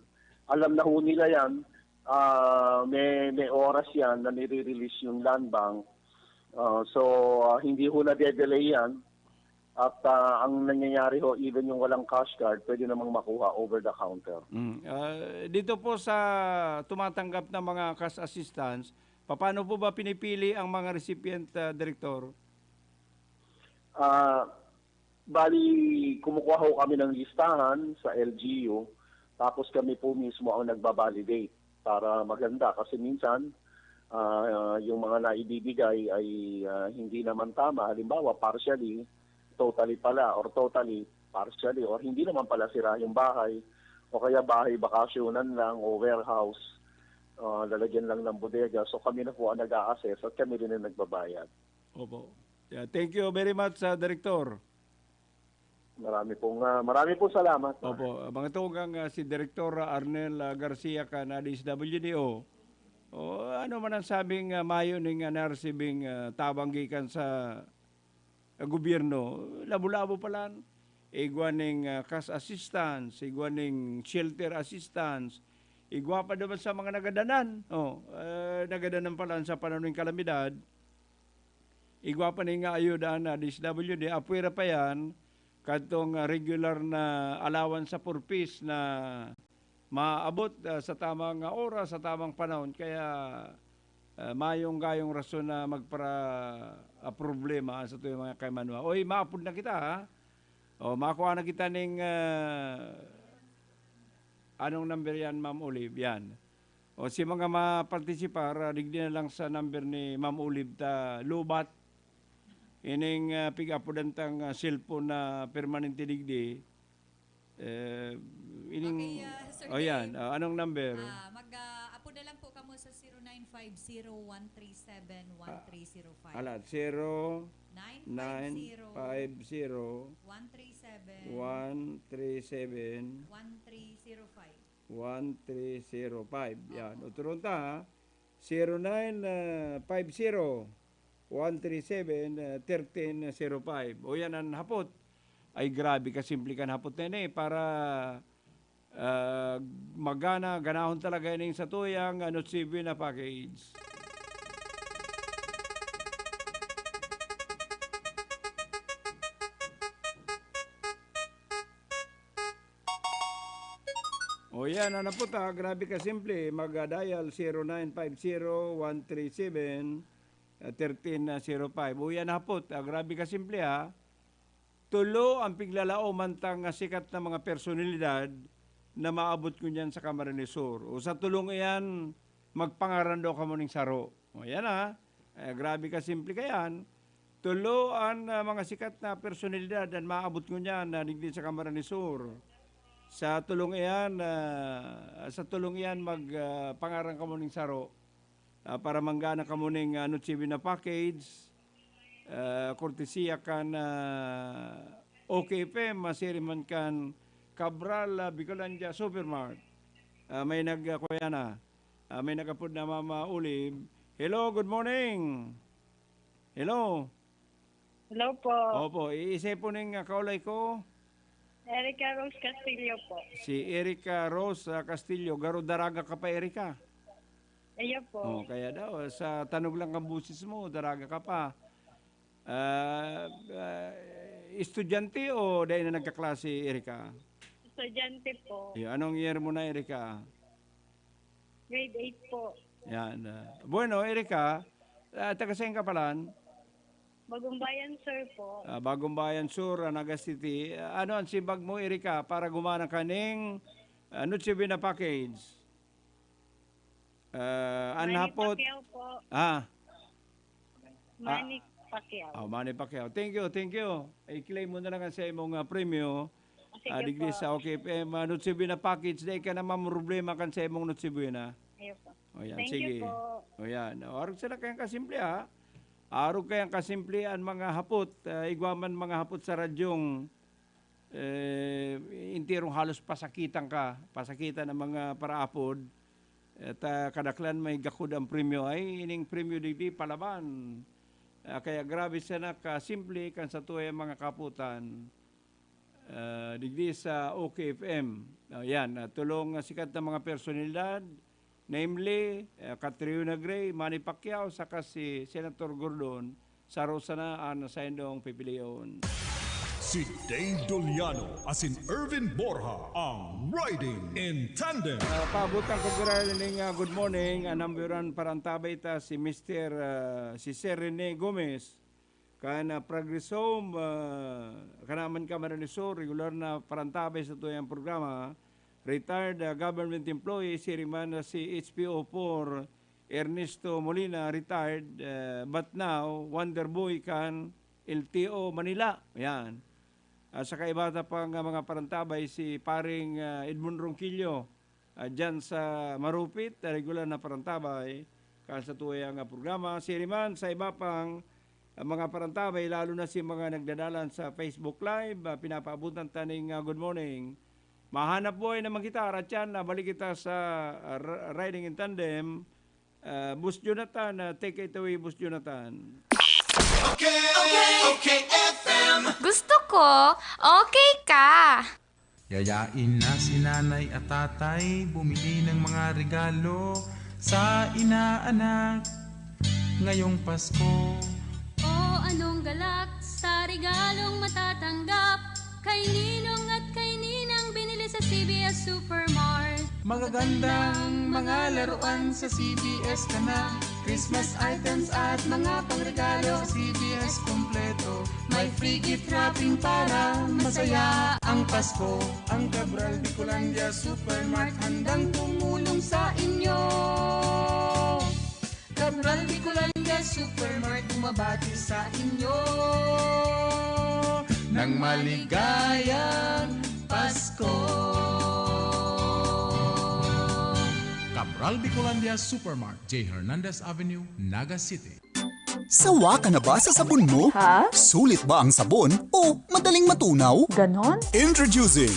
Alam na ho nila yan. Ah, may, may oras yan na nire-release yung land bank. Ah, so, ah, hindi ho na-delay yan. At ah, ang nangyayari ho, even yung walang cash card, pwede namang makuha over the counter. Mm. Ah, dito po sa tumatanggap ng mga cash assistance, paano po ba pinipili ang mga recipient, ah, Director? Ah, bali, kumukuha ho kami ng listahan sa L G U, tapos kami po mismo ang nagbabalidate para maganda. Kasi minsan, ah, yung mga naibibigay ay ah, hindi naman tama. Halimbawa, partially, totally pala, or totally, partially, or hindi naman pala sira yung bahay, o kaya bahay bakasyonan lang, o warehouse, ah, lalagyan lang ng bodega. So kami na po ang nag-a-assess at kami rin ang nagbabayad. Opo. Yeah, thank you very much, ah, Director. Marami pong, ah, marami pong salamat. Opo, mga tugang, ah, si Director Arnel, ah, Garcia kan D S W D O. O, ano man ang sabing, ah, mayo ning, ah, na-receiving, ah, tabang gikan sa, ah, gobyerno, labo-labo pa lang. Igwa ning, ah, cash assistance, igwa ning shelter assistance, igwa pa naman sa mga nagadanan. Oh, ah, nagadanan pa lang sa panahon ng kalamidad. Igwa pa ning ayuda na D S W D, apwera pa yan, kadtong, ah, regular na allowance sa four Ps na maabot, ah, sa tamang, ah, oras, sa tamang panahon. Kaya, ah, mayong gayong rason na magpara-, ah, problema sa tuyang mga kaimanuan. Oy, maapod na kita, ha? O, makuha na kita ning, ah, anong number yan, Ma'am Olive? Yan. O, si mga mapartisipar, ah, digdi na lang sa number ni Ma'am Olive ta lubat. Ining, ah, pig-apodan tang, ah, cellphone na permanente digdi. Eh, ining, Okay, ah, Sir o yan, Dave. Ah, anong number? Ah, mag-apo na lang po kamo sa zero nine five zero one three seven one three zero five. Ala, zero nine nine five zero five zero one three seven one three seven one three zero five. one three zero five. Yan. Opo. Uturon ta, ha? Zero nine five zero one three seven thirteen zero five. O yan ang hapot. Ay, grabe kasimple kan hapot na ini para, ah, magana, ganahon talaga ining satuyang, ah, Noche Buena package. O yan, ano po ta, grabe kasimple. Mag-dial zero nine five zero one three seven thirteen zero five. O yan, hapot. Ah, grabe kasimple, ha. Tulo ang piglalaoman tang, ah, sikat na mga personalidad na maabot ngunyan sa Camarines Sur. O sa tulong iyan, magpangaran daw kamo ning saro. O yan, ha. Eh, grabe kasimple kayan. Tulo an, ah, mga sikat na personalidad an maabot ngunyan na digdi sa Camarines Sur. Sa tulong iyan, ah, sa tulong iyan, mag, ah, pangaran kamo ning saro, ah, para manggana kamo ning, ah, Noche Buena package, ah, kortesiya kan, ah, O K F M, masiri man kan Cabral, ah, Bicolandia Supermart. Ah, may nag, ah, kuya na. Ah, may nagapod na Mama Olive. Hello, good morning. Hello. Hello po. Opo, iisay po ning, ah, kaulay ko? Erica Rose Castillo po. Si Erica Rose, ah, Castillo. Garo daraga ka pa, Erica? Iyo po. Oh, kaya daw, sa tanog lang ang boses mo, daraga ka pa. Ah, ah, estudyante o dahil na nagkaklase, Erica? Estudyante po. Yeah, anong year mo na, Erica? Grade eight po. Yan. Ah. Bueno, Erica, ah, taga saan ka palan? Bagumbayan, sir po. Ah, Bagumbayan Sur, ah, Naga City. Ah, ano ang simbag mo, Erica, para gumana kaning, ah, Noche Buena package? Ah, an Manny hapot. Pacquiao po. Ah, Manny Pacquiao. Oh, Manny Pacquiao. Thank you, thank you. I-claim mo na lang ang sa imong, ah, premyo. Sige Ah, digdi po. Sa O K F M, ah, Noche Buena package, dahil ka naman problema kan sa imong Noche Buena. Iyo po. O yan, Thank sige. You po. O yan. O, arog sila kayang kasimple, ha? Arog kayang kasimple ang mga hapot. Ah, igwa man mga hapot sa radyong, eh, enterong halos pasakitan ka. Pasakitan ang mga paraapod. At, ah, kadaklan may gakod ang premyo. Ay, ining premyo digdi palaban. Ah, kaya grabe sana kasimple kan sa tuway ang mga kaputan. Ah, digdi sa O K F M. Ah, yan, ah, tulong, ah, sikat na mga personalidad, namely, ah, Catriona Gray, Manny Pacquiao, saka si Senator Gordon, saro sana an saindong pipilion. Si Dave Doliano asin Erwin Borja ang Riding in Tandem. Ah, paabot ang kagurayal ning, ah, good morning, ang number one parantabay ta si Mister, ah, si Sir Rene Gomez. Kan, ah, Progreso, ah, kanaman ka, Marinisor, regular na parantabay sa tuyang programa. Retired, ah, government employee, siring man na si H P O four, Ernesto Molina, retired, ah, but now, Wonder Boy kan L T O Manila. Yan. At saka iba ta pang, ah, mga parantabay, si paring, ah, Edmond Ronquillo, ah, dyan sa Marupit, ah, regular na parantabay, kan sa tuyang, ah, programa. Siring man sa iba pang ang mga parantabay, lalo na si mga nagdadalan sa Facebook Live, ah, pinapaabutan ta ning, ah, good morning. Mahanap buhay naman kita, Ratyan, na balik kita sa, ah, r- Riding in Tandem. Ah, Boss Jonathan, ah, take it away, Boss Jonathan. Okay, okay, okay, F M. Gusto ko, okay ka. Yayain na si nanay at tatay bumili ng mga regalo sa inaanak ngayong Pasko. O anong galak sa regalong matatanggap? Kay Ninong at kay Ninang binili sa C B S Supermart. Magagandang mga laruan sa C B S ka na. Christmas items at mga pangregalo sa C B S kompleto. May free gift wrapping para masaya ang Pasko. Ang Cabral Bicolandia Supermart handang tumulong sa inyo. Cabral Bicolandia Supermart bumabati sa inyo ng maligayang Pasko. Cabral Bicolandia Supermart, J. Hernandez Avenue, Naga City. Sawa ka na ba sa sabon mo? Ha? Sulit ba ang sabon o madaling matunaw? Ganon? Introducing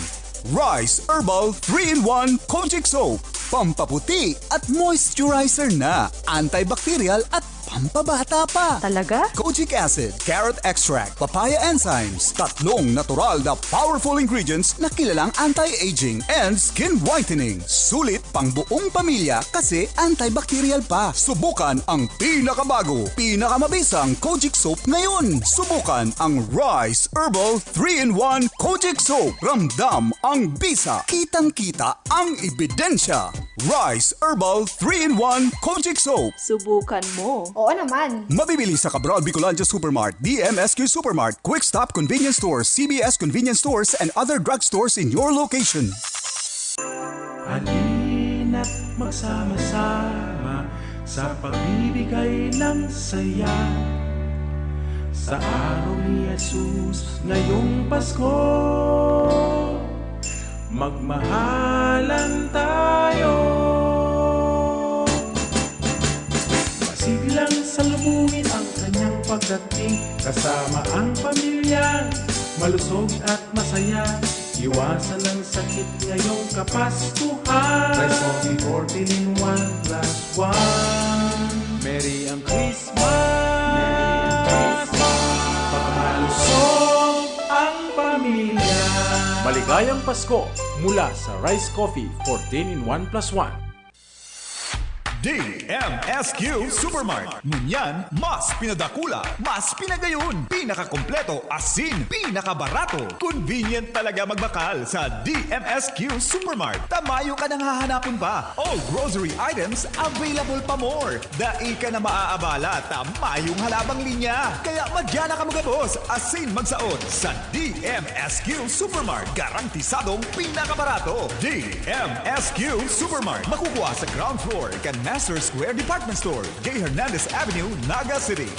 Rice Herbal three-in-one Kojic Soap. Pampaputi at moisturizer na. Antibacterial at pampabata pa. Talaga? Kojic acid, carrot extract, papaya enzymes, tatlong natural na powerful ingredients na kilalang anti-aging and skin whitening. Sulit pang buong pamilya kasi antibacterial pa. Subukan ang pinakabago, pinakamabisang Kojic Soap ngayon. Subukan ang Rice Herbal three-in-one Kojic Soap. Ramdam ang bisa. Kitang-kita ang ebidensya. Rice Herbal three-in-one Kojic Soap. Subukan mo. Oo naman. Mabibili sa Cabral Bicolandia Supermart, D M S Q Supermart, Quick Stop Convenience Stores, C B S Convenience Stores, and other drugstores in your location. Halina't magsama-sama sa pagbibigay ng saya. Sa araw ni Jesus ngayong Pasko, magmahalan tayo. Masiglang salubungin ang kanyang pagdating, kasama ang pamilya, malusog at masaya. Iwasan ang sakit ngayong Kapaskuhan. Rice Coffee fourteen in one plus one. Merry ang Christmas! Pagmalusog ang pamilya. Maligayang Pasko mula sa Rice Coffee fourteen in one plus one. D M S Q Supermart. Ngunyan, mas pinadakula, mas pinagayon, pinakakompleto, asin pinakabarato. Convenient talaga magbakal sa D M S Q Supermart. Ta mayo ka nang hahanapon pa. All grocery items available pa more. Dai ka na maaabala ta mayong halabang linya. Kaya madya na kamo gabos asin magsaot sa D M S Q Supermart. Garantisadong pinakabarato. D M S Q Supermart. Makukuha sa ground floor kan Master Square Department Store, Gay Hernandez Avenue, Naga City.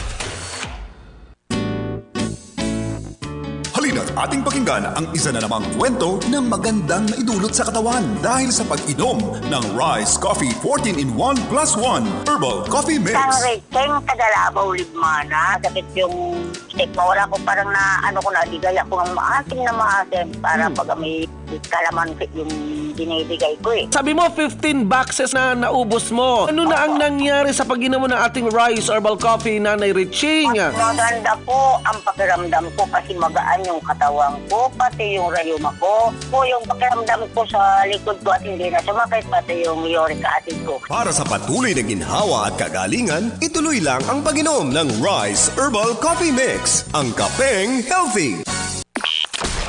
Halina't ating pakinggan ang isa na namang kwento na magandang maidulot sa katawan dahil sa pag-inom ng Rice Coffee fourteen in one plus one Herbal Coffee Mix. Kang Recheng, taga Labaw, Libmana. Sakit yung stek mo. Wala ko, parang na, ano ko, nadigay ako ng maasim na maasim para pag may kalamansi yung dinidikit ko eh. Sabi mo, fifteen boxes na naubos mo. Ano na ang nangyari sa pag-inom mo ng ating Rice Herbal Coffee, Nanay Recheng? Maganda po ang pakiramdam ko kasi magaan yung katawan ko, pati yung rayuma ko. Po yung pakiramdam ko sa likod ko at hindi na sumakit, pati yung uric acid ko. Para sa patuloy na ginhawa at kagalingan, ituloy lang ang pag-inom ng Rice Herbal Coffee Mix, ang kapeng healthy.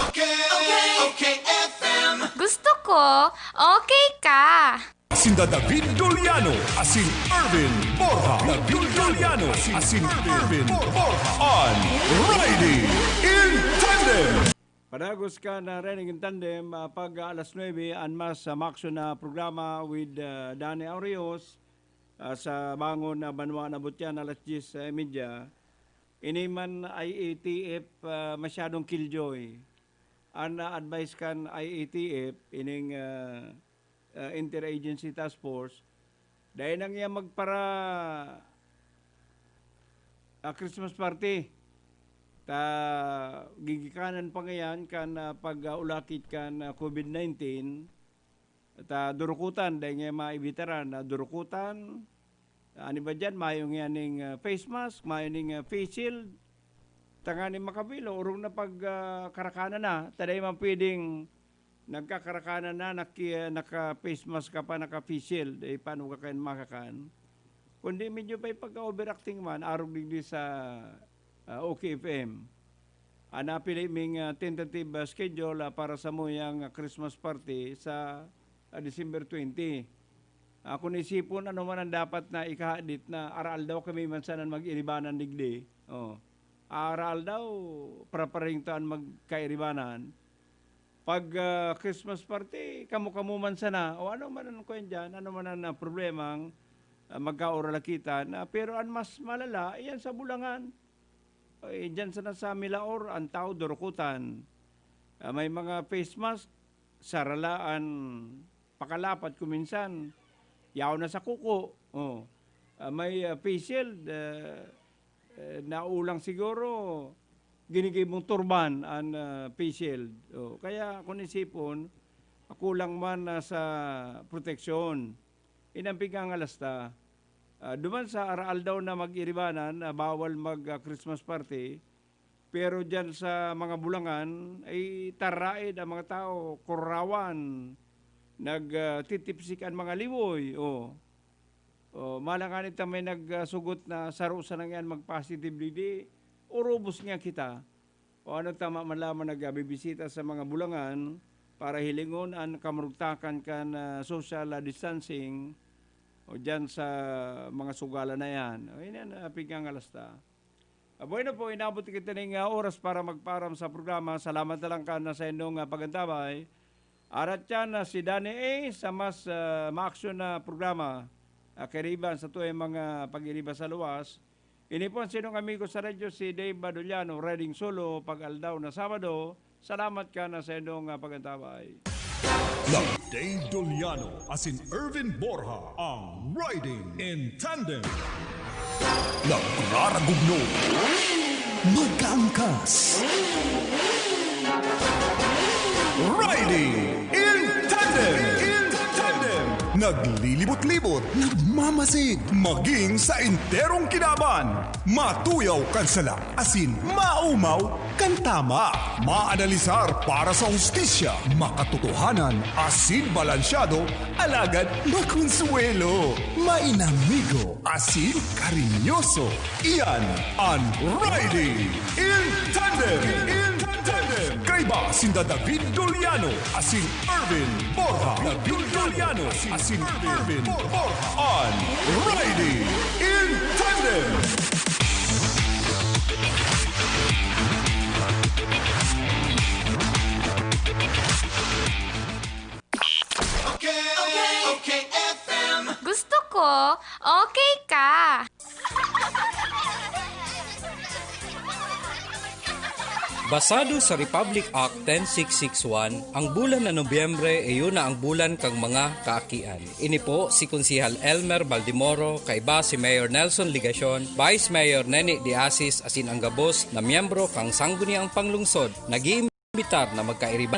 Okay, okay, okay, F M. Gusto ko, okay ka. Sinda David Doliano asin Erwin Borja. David Doliano asin Erwin Borja on Riding in Tandem. Padagos kan Riding in Tandem, ah, pag alas nuebe, an mas, ah, maaksyon na programa with, ah, Danny Aureos, ah, sa bangon na banwa na butyan, alas diyes, ah, medya. Ini man I A T F, ah, masyadong killjoy. An, ah, advice kan I A T F, ining, ah, ah, Interagency Task Force, dai nang iya magpara-, ah, Christmas party. Ta gigikanan pa ngayan kan, ah, pag, ah, ulakit kan, ah, COVID nineteen. Ta durukutan, dai ngaya maibitaran na durukutan. Ano ba diyan? Mayo ngaya ning, ah, face mask, mayo ning, ah, face shield. Tanganing makabilo, orog na pag, ah, karakanan na. Ta dai man pwedeng nagkakarakanan na, naki-, naka-face mask ka pa, naka-face shield. Eh, paano ka kayan makakan? Kundi medyo pa yung pagka-overacting man, arog digdi sa, ah, O K F M. Ah, napili ming, ah, tentative, ah, schedule, ah, para sa muyang, ah, Christmas party sa, ah, December twenty. Ah, kung isipon, ano man ang dapat na ikahadit na aral daw kami man sana mag-iribanan digdi. Oh. Aral daw, preparing to an magkairibanan. Pag, ah, Christmas party, kamo-kamo man sana, o ano man ang kuwan dyan, ano man ang, ah, problemang, ah, magkauralakitan, ah, pero ang mas malala, iyan sa Bulangan. Eh, dyan sana sa Milaor, ang tao durukutan. Ah, may mga face mask, sarala an pakalapat kung minsan. Yaon na sa kuko. Oh. Ah, may, ah, face shield, ah, eh, naulang siguro, ginigibong turban an, ah, face shield. Oh, kaya kung isipon, kulang man na sa proteksyon. Inampig ang alasta. Ah, duman sa aral daw na mag-iribanan, na bawal mag, ah, Christmas party, pero diyan sa mga Bulangan, ay taraid ang mga tao, kurawan, nag, ah, titipsik ang mga liwoy. Oh. Oh, malangan ita may nagsugot na saro sana ngani mag-positive digdi, urubos nga kita. O ano tama man lamang nagbibisita sa mga Bulangan para hilingon an kamurugtakan kan, ah, social, ah, distancing o diyan sa mga sugalan na yan. O, yan an, ah, pigngangalasta. Ah, bueno po, inabot kita ning, ah, oras para magpaaram sa programa. Salamat na lang kan, ah, sa indong, ah, pag-antabay. Arat yan, ah, si Danny A sa mas, ah, maaksyon na programa. Ah, kairiba sa tuwing mga pag-iriba sa luwas. Ini po ang sinong amigo sa radyo, si Dave Baduliano, riding solo, pag aldaw na Sabado. Salamat ka na sa indong, ah, pag-antabay. Nag Dave Doliano asin Erwin Borja ang Riding in Tandem. Nagraragugno. Magkaangkas. Riding in Tandem. In Tandem. Naglilibot-libot, nagmamasid. Maging sa enterong kinaban. Matuyaw kan sala, asin maumaw kan tama. Maanalisar para sa hustisya, makatotohanan, asin balansyado, alagad makonsuwelo, mainamigo, asin karinyoso. Iyan an Riding in Tandem. In Tandem. Kaiba sinda David Doliano asin Erwin Borja. David Doliano asin Erwin Borja. An Riding in Tandem. Gusto ko, okay ka. Basado sa Republic Act ten six six one, ang bulan na Nobyembre iyo na ang bulan kan mga kaakian. Ini po si Konsehal Elmer Baldemoro, kaiba si Mayor Nelson Legacion, Vice Mayor Neni De Asis asin ang gabos na miyembro kan Sangguniang Panglungsod, nag-iimbitar na magkairiba